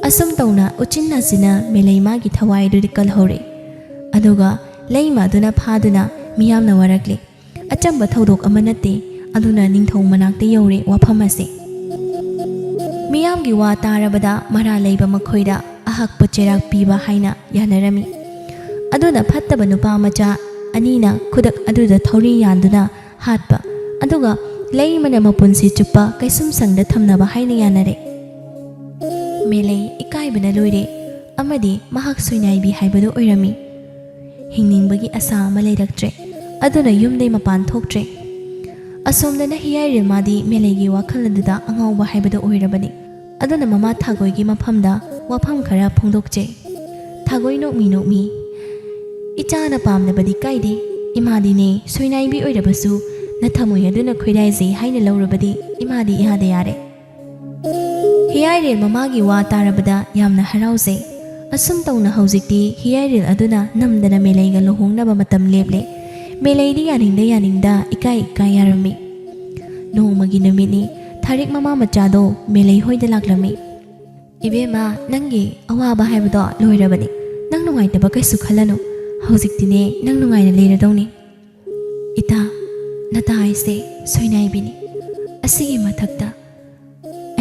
ꯑꯁꯨꯝ ꯇꯧꯅ ꯎꯆꯤꯟ ꯅꯥꯆꯤꯟꯅ ꯃꯦꯂꯩ ꯃꯥꯒꯤ ꯊꯋꯥꯏ ꯑꯗꯨꯗꯤ ꯀꯜꯍꯧꯔꯦ꯫ ꯑꯗꯨꯒ ꯂꯩꯃ ꯑꯗꯨꯅ ꯐꯥꯗꯨꯅ ꯃꯤꯌꯥꯝꯅ ꯋꯥꯔꯛꯂꯦ꯫ ꯑꯆꯝꯕ ꯊꯧꯗꯣꯛ ꯑꯃ ꯅꯠꯇꯦ꯫ ꯑꯗꯨꯅ ꯅꯤꯡꯊꯧ ꯃꯅꯥꯛꯇ ꯌꯧꯔꯦ ꯋꯥꯐꯝ ꯑꯁꯦ꯫ ꯃꯤꯌꯥꯝꯒꯤ ꯋꯥ ꯇꯥꯔꯕꯗ ꯃꯔꯥꯜ ꯂꯩꯕ ꯃꯈꯣꯏꯗ ꯑꯍꯛꯄ ꯆꯩꯔꯥꯛ ꯄꯤꯕ ꯍꯥꯏꯅ ꯌꯥꯅꯔꯝꯃꯤ꯫ ꯑꯗꯨꯅ ꯐꯠꯇꯕ ꯅꯨꯄꯥ ꯃꯆꯥ ꯑꯅꯤꯅ ꯈꯨꯗꯛ ꯑꯗꯨꯗ ꯊꯧꯔꯤ ꯌꯥꯟꯗꯨꯅ ꯍꯥꯠꯄ, ꯑꯗꯨꯒ ꯂꯩꯃꯅ ꯃꯄꯨꯟꯁꯤ ꯆꯨꯞꯄ ꯀꯩꯁꯨꯝꯁꯪꯗ ꯊꯝꯅꯕ ꯍꯥꯏꯅ ꯌꯥꯅꯔꯦ꯫ ꯃꯦꯂꯩ ꯏꯀꯥꯏꯕꯅ ꯂꯣꯏꯔꯦ, ꯑꯃꯗꯤ ꯃꯍꯥꯛ ꯁꯣꯏꯅꯥꯏꯕꯤ ꯍꯥꯏꯕꯗꯨ ꯑꯣꯏꯔꯝꯃꯤ꯫ ꯍꯤꯡꯅꯤꯡꯕꯒꯤ ꯑꯁꯥ ꯑꯃ ꯂꯩꯔꯛꯇ꯭ꯔꯦ꯫ ꯑꯗꯨꯅ ꯌꯨꯝꯗꯩ ꯃꯄꯥꯟ ꯊꯣꯛꯇ꯭ꯔꯦ꯫ ꯑꯁꯣꯝꯗꯅ ꯍꯤꯌꯥꯏꯔꯦꯜ ꯃꯥꯗꯤ ꯃꯦꯂꯩꯒꯤ ꯋꯥꯈꯜ ꯑꯗꯨꯗ ꯑꯉꯥꯎꯕ ꯍꯥꯏꯕꯗꯨ ꯑꯣꯏꯔꯕꯅꯤ꯫ ꯑꯗꯨꯅ ꯃꯃꯥ ꯊꯥꯒꯣꯏꯒꯤ ꯃꯐꯝꯗ ꯋꯥꯐꯝ ꯈꯔ ꯐꯣꯡꯗꯣꯛꯆꯩ꯫ ꯊꯥꯒꯣꯏ ꯅꯣꯛꯃꯤ ꯅꯣꯛꯃꯤ, "ꯏꯆꯥꯅ ꯄꯥꯝꯗꯕꯗꯤ ꯀꯥꯏꯗꯦ꯫ ꯏꯃꯥꯗꯤꯅꯦ, ꯁꯣꯏꯅꯥꯏꯕꯤ ꯑꯣꯏꯔꯕꯁꯨ ꯅꯊꯃꯣꯏ ꯑꯗꯨꯅ ꯈꯣꯏꯔꯥꯏꯖꯩ ꯍꯥꯏꯅ ꯂꯧꯔꯕꯗꯤ ꯏꯃꯥꯗꯤ ꯏꯌꯥꯗ ꯌꯥꯔꯦ꯫" ꯍꯤꯌꯥꯏꯔꯦꯜ ꯃꯃꯥꯒꯤ ꯋꯥ ꯇꯥꯔꯕꯗ ꯌꯥꯝꯅ ꯍꯔꯥꯎꯖꯩ꯫ ꯑꯁꯨꯝ ꯇꯧꯅ ꯍꯧꯖꯤꯛꯇꯤ ꯍꯤꯌꯥꯏꯔꯦꯜ ꯑꯗꯨꯅ ꯅꯝꯗꯅ ꯃꯦꯂꯩꯒ ꯂꯨꯍꯣꯡꯅꯕ ꯃꯇꯝ ꯂꯦꯞꯂꯦ꯫ ꯃꯦꯂꯩꯗꯤ ꯌꯥꯅꯤꯡꯗ ꯌꯥꯅꯤꯡꯗ ꯏꯀꯥꯏ ꯏꯀꯥꯏ ꯌꯥꯔꯝꯃꯤ꯫ ꯅꯣꯡꯃꯒꯤ ꯅꯨꯃꯤꯠꯅꯤ꯫ ꯊꯥꯔꯤꯛ ꯃꯃꯥ ꯃꯆꯥꯗꯣ ꯃꯦꯂꯩ ꯍꯣꯏꯗ ꯂꯥꯛꯂꯝꯃꯤ꯫ "ꯏꯕꯦꯝꯃ, ꯅꯪꯒꯤ ꯑꯋꯥꯕ ꯍꯥꯏꯕꯗꯣ ꯂꯣꯏꯔꯕꯅꯤ꯫ ꯅꯪ ꯅꯨꯡꯉꯥꯏꯇꯕ ꯀꯩꯁꯨ ꯈꯜꯂꯅꯨ꯫ ꯍꯧꯖꯤꯛꯇꯤꯅꯦ ꯅꯪ ꯅꯨꯡꯉꯥꯏꯅ ꯂꯩꯔꯗꯧꯅꯤ꯫" "ꯏꯇꯥ, ꯅꯇꯥ ꯍꯥꯏꯁꯦ ꯁꯣꯏꯅꯥꯏꯕꯤꯅꯤ꯫ ꯑꯁꯤꯒꯤ ꯃꯊꯛꯇ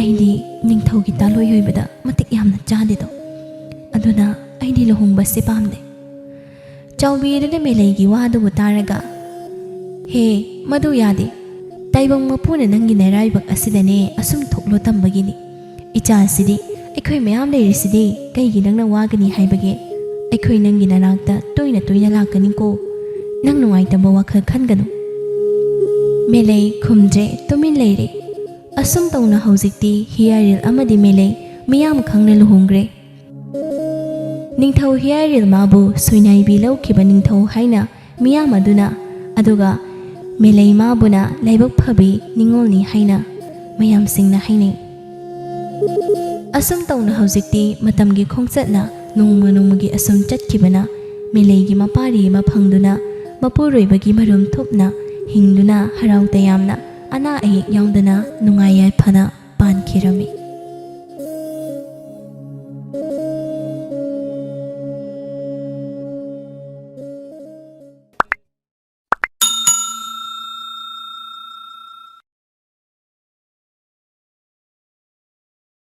ꯑꯩꯗꯤ ꯅꯤꯡꯊꯧꯒꯤ ꯇꯥꯂꯣꯏ ꯑꯣꯏꯕꯗ ꯃꯇꯤꯛ ꯌꯥꯝꯅ ꯆꯥꯗꯦꯗꯣ꯫ ꯑꯗꯨꯅ ꯑꯩꯗꯤ ꯂꯨꯍꯣꯡꯕꯁꯦ ꯄꯥꯝꯗꯦ꯫" ꯆꯥꯎꯕꯤꯗꯨꯅ ꯃꯦꯂꯩꯒꯤ ꯋꯥꯗꯨꯕꯨ ꯇꯥꯔꯒ, "ꯍꯦ, ꯃꯗꯨ ꯌꯥꯗꯦ꯫ ꯇꯥꯏꯕꯪ ꯃꯄꯨꯅ ꯅꯪꯒꯤ ꯅꯔꯥꯏꯕꯛ ꯑꯁꯤꯗꯅꯦ ꯑꯁꯨꯝ ꯊꯣꯛꯂꯣ ꯇꯝꯕꯒꯤꯅꯤ꯫ ꯏꯆꯥꯁꯤꯗꯤ ꯑꯩꯈꯣꯏ ꯃꯌꯥꯝ ꯂꯩꯔꯤꯁꯤꯗꯤ ꯀꯩꯒꯤ ꯅꯪꯅ ꯋꯥꯒꯅꯤ ꯍꯥꯏꯕꯒꯦ? ꯑꯩꯈꯣꯏ ꯅꯪꯒꯤ ꯅꯅꯥꯛꯇ ꯇꯣꯏꯅ ꯇꯣꯏꯅ ꯂꯥꯛꯀꯅꯤꯀꯣ꯫ ꯅꯪ ꯅꯨꯡꯉꯥꯏꯇꯕ ꯋꯥꯈꯜ ꯈꯟꯒꯅꯨ꯫" ꯃꯦꯂꯩ ꯈꯨꯝꯗ꯭ꯔꯦ, ꯇꯨꯃꯤꯟ ꯂꯩꯔꯦ꯫ ꯑꯁꯨꯝ ꯇꯧꯅ ꯍꯧꯖꯤꯛꯇꯤ ꯍꯤꯌꯥꯏꯔꯦꯜ ꯑꯃꯗꯤ ꯃꯦꯂꯩ ꯃꯤꯌꯥꯝ ꯈꯪꯅ ꯂꯨꯍꯣꯡꯈ꯭ꯔꯦ꯫ ꯅꯤꯡꯊꯧ ꯍꯤꯌꯥꯏꯔꯦꯜ ꯃꯥꯕꯨ ꯁꯣꯏꯅꯥꯏꯕꯤ ꯂꯧꯈꯤꯕ ꯅꯤꯡꯊꯧ ꯍꯥꯏꯅ ꯃꯤꯌꯥꯝ ꯑꯗꯨꯅ, ꯑꯗꯨꯒ ꯃꯦꯂꯩ ꯃꯥꯕꯨꯅ ꯂꯥꯏꯕꯛ ꯐꯕꯤ ꯅꯤꯉꯣꯜꯅꯤ ꯍꯥꯏꯅ ꯃꯌꯥꯝꯁꯤꯡꯅ ꯍꯥꯏꯅꯩ꯫ ꯑꯁꯨꯝ ꯇꯧꯅ ꯍꯧꯖꯤꯛꯇꯤ ꯃꯇꯝꯒꯤ ꯈꯣꯡꯆꯠꯅ ꯅꯣꯡꯃ ꯅꯣꯡꯃꯒꯤ ꯑꯁꯨꯝ ꯆꯠꯈꯤꯕꯅ, ꯃꯤꯂꯩꯒꯤ ꯃꯄꯥꯔꯤ ꯑꯃ ꯐꯪꯗꯨꯅ, ꯃꯄꯨꯔꯣꯏꯕꯒꯤ ꯃꯔꯨꯝ ꯊꯨꯞꯅ ꯍꯤꯡꯗꯨꯅ ꯍꯔꯥꯎ ꯇꯌꯥꯝꯅ, ꯑꯅꯥ ꯑꯌꯦꯛ ꯌꯥꯎꯗꯅ ꯅꯨꯡꯉꯥꯏ ꯌꯥꯏꯐꯅ ꯄꯥꯟꯈꯤꯔꯝꯃꯤ꯫